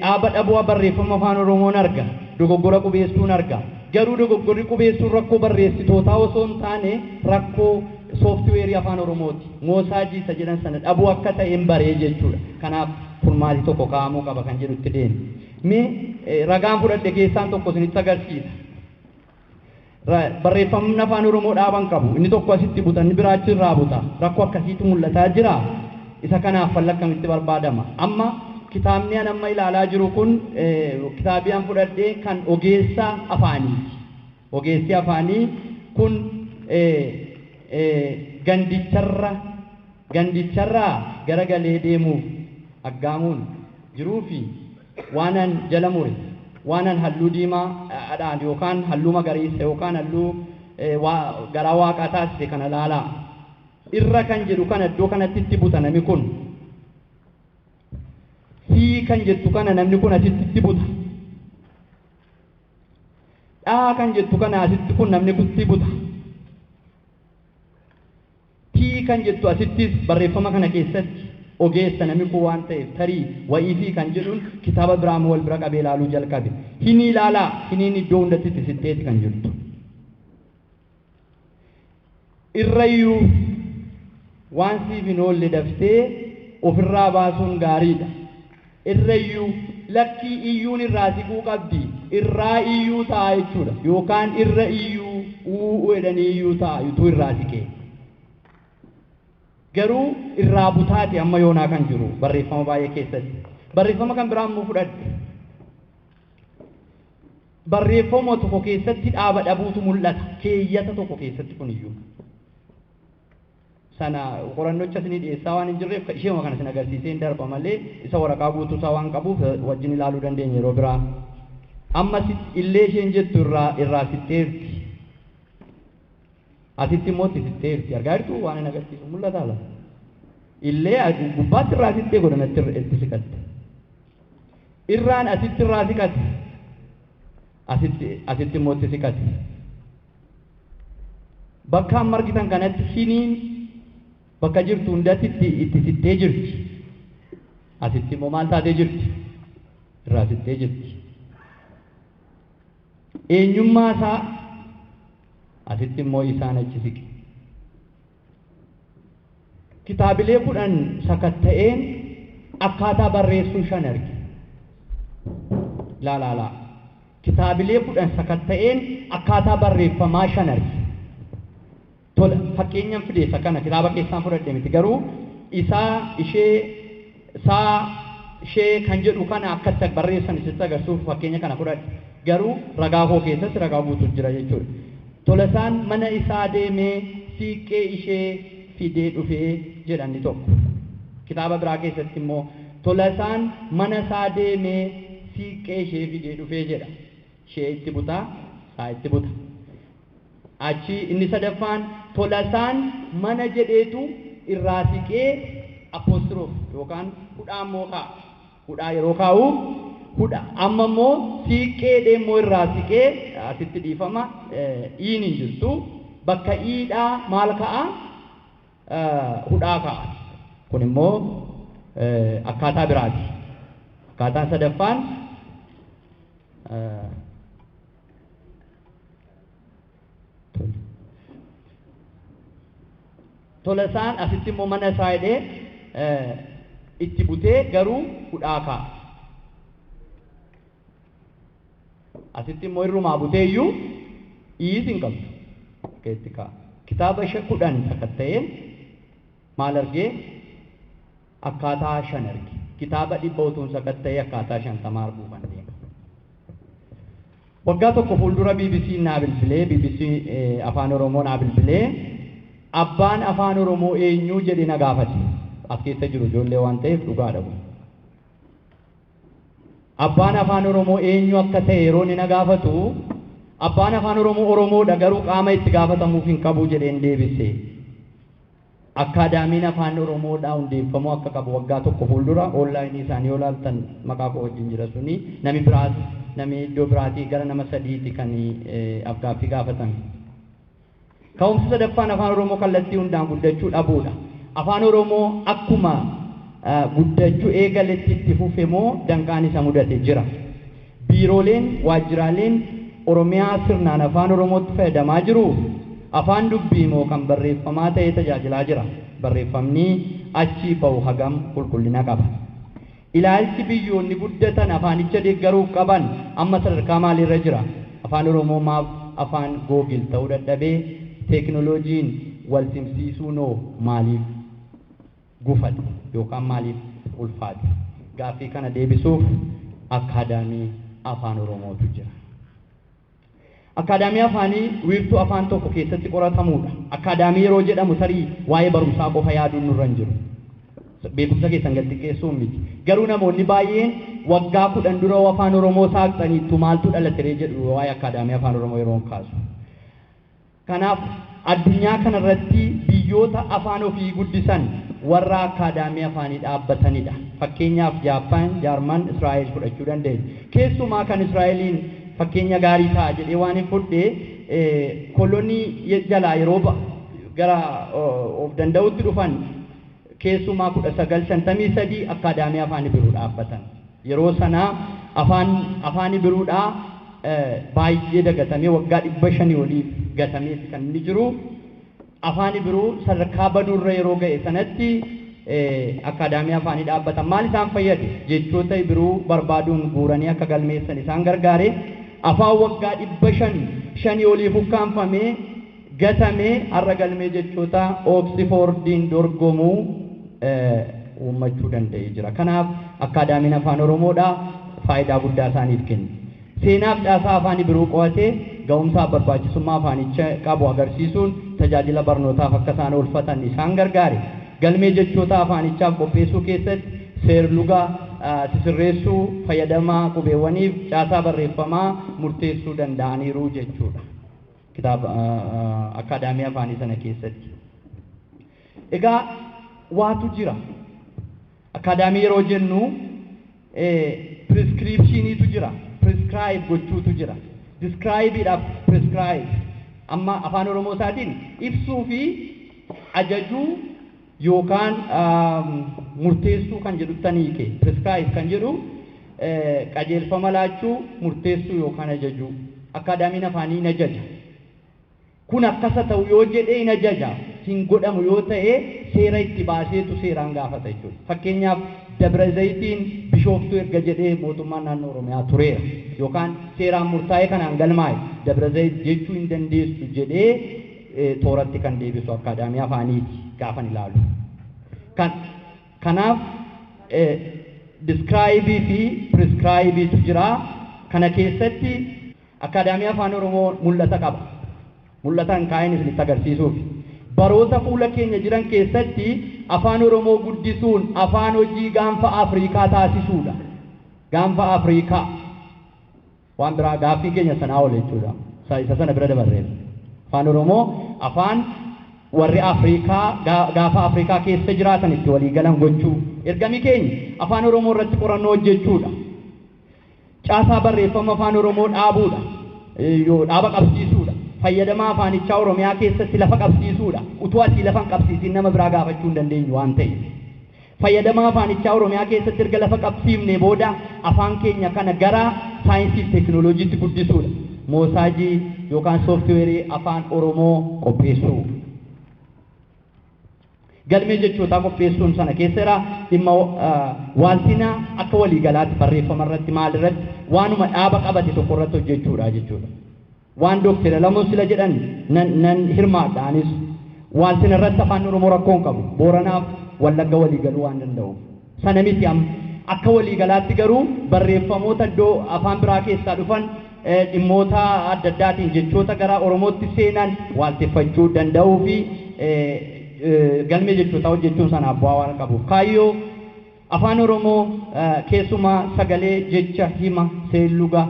dhaaba dhabuu barreeffama afaan Oromoon arga, dogoggora qubeessuun arga. Garuu dogoggorri qubeessuun rakkoo barreessitootaa osoo hin taane rakkoo sooftiweerii afaan Oromooti. Moosaajii isa jedhan sana dhabuu akka ta'e hin baree jechuudha. Kanaaf furmaati tokko kaa'amuu qaba kan jedhutti deeme. Mee ragaan fudhadhe keessaan tokko isinitti agarsiisa. Barreeffamni afaan Oromoo dhaaban qabu. Inni tokko asitti buta, inni biraa achirraa buta. Rakkoo akkasiitu mul'ataa jira. Isa kanaaf falla akkamitti barbaadama? Amma kitaabni an amma ilaalaa jiru kun kitaabii an fudhadhee kan ogeessa afaaniiti. Ogeessi afaanii kun gandicharraa garagalee deemuuf aggaamuun jiruu fi waanan jala mure waanan halluu diimaa adhaan yookaan halluu magariisa yookaan halluu garaa waaqaa taasise kana laalaa. Irra kan jedhu kana iddoo kanatti itti buta namni kun. Sii kan jettu kana namni kun asitti itti buta. Dhaa kan jettu kana asitti kun namni kun itti buta. Tii kan jettu asittis barreeffama kana keessatti ogeessa namni kun waan ta'eef tarii wa'ii fi kan jedhuun kitaaba biraam wal bira qabee ilaaluu jalqabe. Hini ilaalaa hiniin iddoo hundatti itti sitteeti kan jirtu. Irrayyuu waan siif hin oolle daftee ofirraa baasuun gaariidha. Irrayyuu lakkii iyyuun irraa siquu qabdi. Irraa iyyuu ta'a jechuudha. Yookaan irra iyyuu uu jedhanii iyyuu ta'a utuu irraa siqee. Garuu irraa butaati amma yoonaa kan jiru barreeffama baay'ee keessatti. Barreeffama kan biraa immoo fudhadhe. Barreeffama tokko keessatti dhaaba dhabuutu mul'ata. Keeyyata tokko keessatti kuniyyuu. Sana qorannocha isinii dhiyeessaa waan hin jirreef isheema kana isin agarsiisee hin darba malee isa waraqaa guutuu isaa waan qabuuf wajjin ilaaluu dandeenya yeroo biraa. Amma illee isheen jettu irraa sitteerti. Asitti immoo itti sitteerti. Argaa jirtu waan hin agarsiisu mul'ata ala. Illee gubbaatti irraa sittee godhanatti itti siqatte. Irraan asitti irraa siqatte. Asitti immoo itti siqatte. Bakka amma argitan kanatti hiniin bakka jirtu hundatti itti sittee jirti. Asitti immoo maal taatee jirti? Irraa sittee jirti. Eenyummaa isaa asitti immoo isaan achi siqe. Kitaabilee 10 sakatta'een akkaataa barreessuu 5 arge. Laa laa laa. Kitaabilee 10 sakatta'een akkaataa barreeffamaa 5 arge. Tola fakkeenyaan fide isa kana kitaaba keessaan fudhadhe miti garuu isaa ishee isaa ishee kan jedhu kana akkatti barreessan isitti agarsiisuuf fakkeenya kana fudhadhe. Garuu ragaa koo keessatti ragaa guutuu jira jechuudha. Tolasaan mana isaa deemee siiqqee ishee fidee dhufee jedhan tokko. Kitaaba biraa keessatti immoo Tolasaan mana isaa deemee siiqqee ishee fidee dhufee jedha. Ishee itti butaa, isaa itti buta. Achi inni sadaffaan Tolasaan mana jedheetu irraa siqee apostroof yookaan hudhaa immoo kaa'a. Hudhaa yeroo kaa'u hudha amma immoo siiqqee deemmoo irraa siqee asitti dhiifama iin hin jirtu bakka iidhaa maal ka'a? Hudhaa ka'a. Kun immoo akkaataa biraati. Akkaataan sadaffaan Tolasaan asitti immoo mana isaa hidhee itti butee garuu hudhaa kaa'a. Asitti immoo irrumaa butee iyyuu iis hin qabdu. Keetti kaa'a. Kitaaba 10 sakatta'een maal argee? Akkaataa 5 arge. Kitaaba 100 utuun sakatta'ee akkaataa 50 arguu kan deema. Waggaa tokko fuuldura BBC naa bilbilee, BBC Afaan Oromoo naa bilbilee abbaan Afaan Oromoo eenyu jedhee na gaafate. As keessa jiru ijoollee waan ta'eef dhugaadha kun. Abbaan Afaan Oromoo eenyu akka ta'e yeroo inni na gaafatu abbaan Afaan Oromoo Oromoodha garuu qaama itti gaafatamuuf hin qabu jedheen deebise. Akkaadaamiin Afaan Oromoodhaa hundeeffamuu akka qabu waggaa tokko fuuldura onlaayinii isaanii yoo ilaaltan maqaa koo wajjin jira suni nami biraas nami iddoo biraatii gara nama 3 kan afgaaffii gaafatame. Ka'umsi sadaffaan Afaan Oromoo kallattii hundaan guddachuu dhabuudha. Afaan Oromoo akkuma guddachuu eegaletti itti fufe moo danqaan isa mudate jira. Biirooleen waajjiraaleen Oromiyaa sirnaan Afaan Oromootti fayyadamaa jiru. Afaan dubbii moo kan barreeffamaa ta'ee tajaajilaa jira. Barreeffamni achii bahu hagam qulqullina qaba. Ilaalchi biyyoonni guddatan afaanicha deeggaruuf qaban amma sadarkaa maaliirra jira? Afaan Oromoo maaf afaan Googil ta'uu dadhabee teekinooloojiin wal simsiisuunoo maaliif gufate yookaan maaliif ulfaate? Gaaffii kana deebisuuf akkaadaamii Afaan Oromootu jira. Akkaadaamii afaanii wiirtuu afaan tokko keessatti qoratamuudha. Akkaadaamii yeroo jedhamu tarii waa'ee barumsaa qofa yaaduun nurra hin jiru. Beekumsa keessan gad xiqqeessuun miti. Garuu namoonni baay'een waggaa 10 dura Afaan Oromoo saaqxaniittu maaltu dhalateree jedhu waa'ee akkaadaamii Afaan Oromoo yeroo kaasu. Kanaaf addunyaa kanarratti biyyoota afaan ofii guddisan warra akkaadaamii afaanii dhaabbatanidha. Fakkeenyaaf Jaappaan, Jaarman, Israa'el fudhachuu dandeenya. Keessumaa kan Israa'eliin fakkeenya gaarii ta'a jedhee waan hin fudhe kolonii jalaa yeroo gara of danda'utti dhufan keessumaa 1953 akkaadaamii afaan Ibiruu dhaabbatan. Yeroo sanaa afaan Ibiruudhaa baay'ee dagatamee waggaa 500 oliif gatamee kan inni jiru. Afaan Ibiruu sadarkaa baduurra yeroo ga'e sanatti akkaadaamii afaanii dhaabbatan. Maal isaan fayyade? Jechoota Ibiruu barbaaduun guuranii akka galmeessan isaan gargaare. Afaan waggaa 500 oliif ukkaanfamee gatamee har'a galmee jechoota Oksifoordiin dorgomuu uummachuu danda'ee jira. Kanaaf akkaadaamiin Afaan Oromoodhaa faayidaa guddaa isaaniif kenna. Seenaaf caasaa afaan Ibiruu qo'atee ga'umsaaf barbaachisummaa afaanicha qabu agarsiisuun tajaajila barnootaaf akka isaan oolfatan isaan gargaare. Galmee jechoota afaanichaaf qopheessuu keessatti seerluga sisirreessuu, fayyadamaa qubeewwaniif caasaa barreeffamaa murteessuu danda'aniiru jechuudha. Kitaaba akaadaamii afaanii sana keessatti. Egaa waatu jira. Akaadaamii yeroo jennu prescriptioniitu jira. Prescribe gochuutu jira. Describeidhaaf prescribe. Amma afaan Oromoo isaatiin ibsuu fi ajajuu yookaan murteessuu kan jedhutti hiike. Prescribe kan jedhu qajeelfama laachuu, murteessuu yookaan ajajuu. Akaadaamiin afaanii hin ajaja. Kun akkasa ta'u yoo jedhee hin ajaja. Hin godhamu yoo ta'e seera itti baaseetu seeraan gaafata jechuudha. Fakkeenyaaf Dabra Zayitiin Bishooftuu erga jedhee mootummaan naannoo Oromiyaa tureera. Yookaan seeraan murtaa'ee kanaan galmaa'e Dabra Zayit jechuu hin dandeessu jedhee tooratti kan deebisu akaadaamii afaaniiti gaafan ilaalu. Kanaaf describe fi prescribeetu jira. Kana keessatti akaadaamii afaan Oromoo mul'ata qaba. Mul'ataan kaa'een isinitti agarsiisuuf. Baroota fuula keenya jiran keessatti afaan Oromoo guddisuun afaan hojii gaanfa Afrikaa taasisuudha. Gaanfa Afrikaa. Waan biraa gaaffii keenya sanaa ol jechuudha. Isa sana bira dabarreera. Afaan Oromoo afaan warri Afrikaa gaafa Afrikaa keessa jiraatan itti walii galan gochuu. Ergami keenya afaan Oromoo irratti qorannoo hojjechuudha. Caasaa barreeffama afaan Oromoo dhaabuudha. Dhaaba qabsiisuudha. Fayyadamaa afaanichaa Oromiyaa keessatti lafa qabsiisuudha. Utuu asii lafa hin qabsiisin nama biraa gaafachuu hin dandeenyu waan ta'eef. Fayyadamaa afaanichaa Oromiyaa keessatti erga lafa qabsiifne booda afaan keenya kana gara saayinsii fi teekinooloojiitti guddisuudha. Moosaajii yookaan sooftiweerii afaan Oromoo qopheessuu. Galmee jechootaa qopheessuun sana keessa jira. Dhimma waaltina akka waliigalaatti barreeffama irratti maal irratti waanuma dhaaba qabate tokko irratti hojjechuudha jechuudha. Waan Dookter Alamuun sila jedhan nan hirmaadha anis. Waaltina irratti afaan Oromoo rakkoo hin qabu. Booranaaf Wallagga waliigaluu waan danda'uuf. Sana miti amma akka waliigalaatti garuu barreeffamoota iddoo afaan biraa keessaa dhufan dhimmoota adda addaatiin jechoota gara Oromootti seenan waalteffachuu danda'uu fi galmee jechootaa hojjechuun sanaaf bu'aa waan qabuuf. Kaayyoo afaan Oromoo keessumaa sagalee, jecha, hima, seelluga,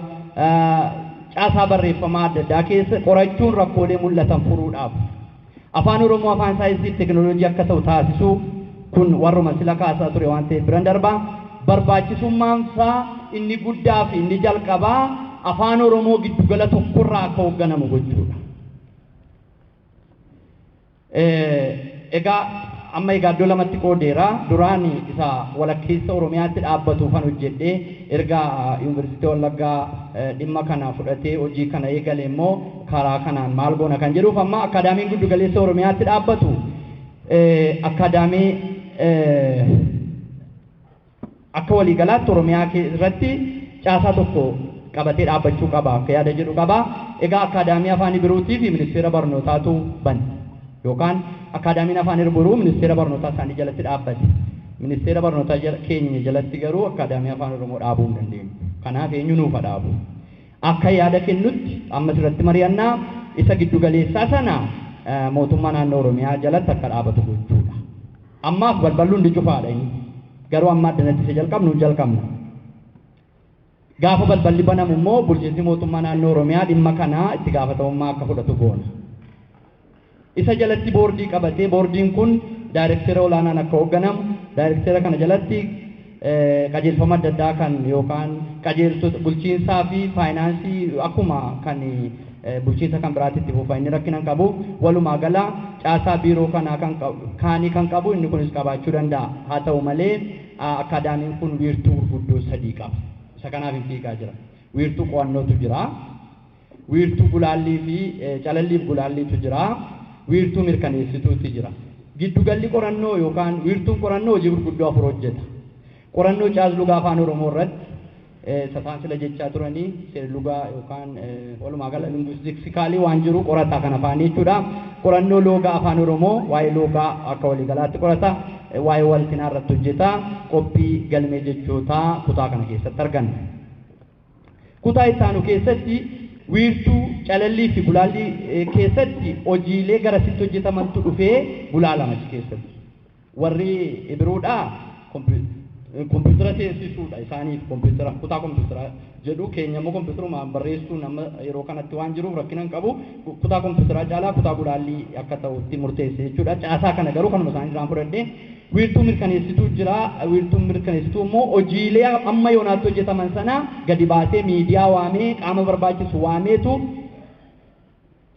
caasaa barreeffamaa adda addaa keessa qorachuun rakkoolee mul'atan furuudhaaf. Afaan Oromoo afaan saayinsii fi teekinooloojii akka ta'u taasisuu kun warruma sila kaasaa ture waan ta'eef biran darbaa. Barbaachisummaan isaa inni guddaa fi inni jalqabaa afaan Oromoo giddugala tokkorraa akka hoogganamu gochuudha. Egaa amma egaa iddoo lamatti qoodeera. Duraan isa walakkeessa Oromiyaatti dhaabbatuufan hojjedhee erga Yuunivarsiitii Wallaggaa dhimma kana fudhatee hojii kana eegale immoo karaa kanaan maal goona kan jedhuuf amma akaadaamiin giddugaleessa Oromiyaatti dhaabbatu akaadaamii akka waliigalaatti Oromiyaa irratti caasaa tokko qabatee dhaabbachuu qaba akka yaada jedhu qaba. Egaa akaadaamii afaan Ibiruutii fi ministeera barnootaatu bane. Yookaan akaadaamiin afaan Ibiruu ministeera barnootaa isaanii jalatti dhaabbate. Ministeera barnootaa keenya jalatti garuu akaadaamii afaan Oromoo dhaabuu hin dandeenyu. Kanaaf eenyu nuuf dhaabu? Akka yaada kennutti amma asirratti mari'annaa isa giddugaleessaa sana mootummaa naannoo Oromiyaa jalatti akka dhaabatu gochuudha. Ammaaf balballi hundi cufaadha inni. Garuu amma addanatti isa jalqabnu jalqabna. Gaafa balballi banamu immoo bulchiinsi mootummaa naannoo Oromiyaa dhimma kanaa itti gaafatamummaa akka fudhatu goona. Isa jalatti boordii qabatee boordiin kun daayirektera olaanaan akka hoogganamu, daayirektera kana jalatti qajeelfama adda addaa kan yookaan qajeeltota bulchiinsaa fi faayinaansii akkuma kan bulchiinsa kan biraatti itti fufa inni rakkina hin qabu. Walumaa gala caasaa biiroo kanaa kan qabu kaanii kan qabu inni kunis qabaachuu danda'a. Haa ta'u malee akaadaamiin kun wiirtuu gurguddoo sadii qaba. Isa kanaaf hin fiigaa jira. Wiirtuu qo'annootu jira. Wiirtuu gulaallii fi calalliif gulaalliitu jira. Wiirtuu mirkaneessituutu jira. Giddugalli qorannoo yookaan wiirtuun qorannoo hojii gurguddoo afur hojjeta. Qorannoo caaslugaa afaan Oromoo irratti sasaan sila jechaa turanii seerlugaa yookaan walumaa gala lingwistiksikaalii waan jiru qorata kan afaanii jechuudha. Qorannoo loogaa afaan Oromoo waa'ee loogaa akka waliigalaatti qorata. Waa'ee waltinaa irratti hojjeta. Qophii galmee jechootaa kutaa kana keessatti arganna. Kutaa itti aanu keessatti wiirtuu calallii fi gulaallii keessatti hojiilee garasitti hojjetamantu dhufee gulaalama achi keessatti. Warri biroodhaa kompiitara seensisuudha isaaniif kompiitara kutaa kompiitara jedhu keenya immoo kompiitarumaan barreessuu nama yeroo kanatti waan jiruuf rakkina hin qabu kutaa kompiitaraa caalaa kutaa gulaallii akka ta'utti murteesse jechuudha. Caasaa kana garuu kanuma isaanii irraan fudhadhee wiirtuu mirkaneessituu jira. Wiirtuu mirkaneessituu immoo hojiilee amma yoonaatti hojjetaman sana gadi baasee miidiyaa waamee qaama barbaachisu waameetu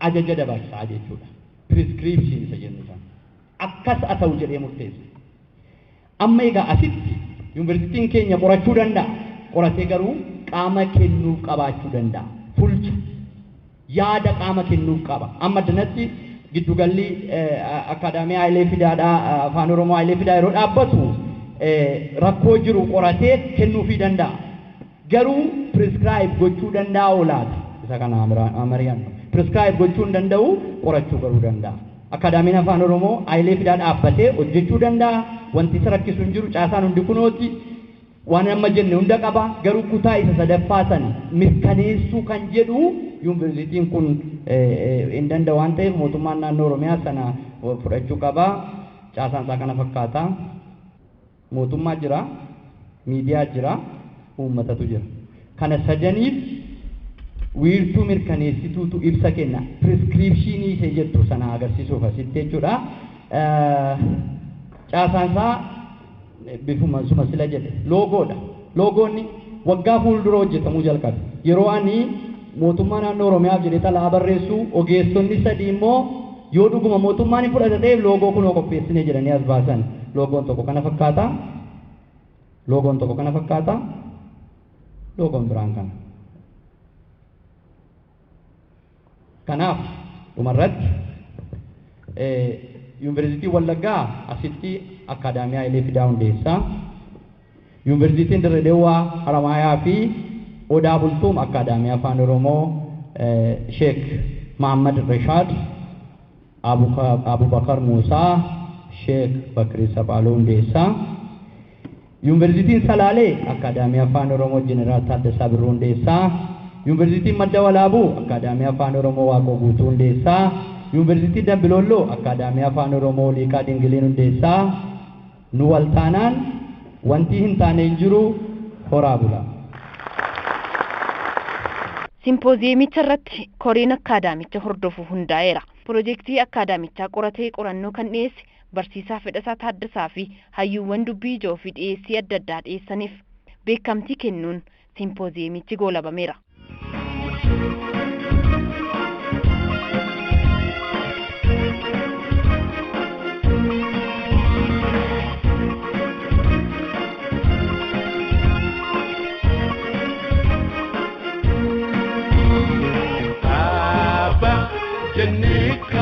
ajaja dabarsaa jechuudha. Piriskiriipshin isa jennu sana. Akkas haa ta'u jedhee murteesse. Amma egaa asitti yuunivarsiitiin keenya qorachuu danda'a. Qoratee garuu qaama kennuuf qabaachuu danda'a. Fulcha yaada qaama kennuuf qaba. Amma addanatti giddugalli akaadaamii Hayilee Fidaadhaa Afaan Oromoo Hayilee Fidaa yeroo dhaabbatu rakkoo jiru qoratee kennuufii danda'a. Garuu piriskiraayib gochuu danda'a olaata. Isa kana Amariyan. Piriskiraayib gochuu hin danda'u qorachuu garuu danda'a. Akaadaamiin Afaan Oromoo Hayilee Fidaa dhaabbatee hojjechuu danda'a. Wanti isa rakkisu hin jiru caasaan hundi kunooti. Waan amma jenne hunda qaba garuu kutaa isa sadaffaa sana mirkaneessuu kan jedhu yuunivarsiitiin kun hin danda'u waan ta'eef mootummaan naannoo Oromiyaa sana fudhachuu qaba. Caasaan isaa kana fakkaata. Mootummaa jira, miidiyaa jira, uummatatu jira. Kana sadaniif wiirtuu mirkaneessituutu ibsa kenna. Piriskiriipshinii ishee jettu sana agarsiisuuf asitti jechuudha. Caasaan isaa bifuma suma sila jedhe loogoodha. Loogoonni waggaa fuuldura hojjetamuu jalqabe. Yeroo ani mootummaa naannoo Oromiyaaf jedhee xalayaa barreessu ogeessonni sadii immoo yoo dhuguma mootummaan hin fudhata ta'eef loogoo kunoo qopheessine jedhanii as baasan. Loogoon tokko kana fakkaata. Loogoon tokko kana fakkaata. Loogoon biraan kana. Kanaaf dhumarratti Yuunivarsiitiin Wallaggaa asitti akaadaamii Hayilee Fidaa hundeessaa. Yuunivarsiitiin Dirree Dawaa Haramaayaa fi Odaa Bultuum akaadaamii Afaan Oromoo Sheek Mahammad Rashaad, Abubakar Muusaa, Sheek Bakrii Saphaaloo hundeessaa. Yuunivarsiitiin Salaalee akaadaamii Afaan Oromoo Jeneraal Taaddasaa Birruu hundeessaa. Yuunivarsiitiin Madda Walaabuu akaadaamii Afaan Oromoo Waaqoo Guutuu hundeessaa. Yuunivarsiitii Dambilolloo akaadaamii Afaan Oromoo Liiqaa Dingiliin hundeessaa. Nu waltaanaan wanti hin taane hin jiru horaa bula. Simpooziyemicha irratti koreen akaadaamicha hordofu hundaa'eera. Piroojeektii akaadaamichaa qoratee qorannoo kan dhiyeesse barsiisaa Fedhasaa Taaddasaa fi hayyuuwwan dubbii ijoo fi dhiyeessii adda addaa dhiyeessaniif beekamtii kennuun simpooziyemichi goolabameera.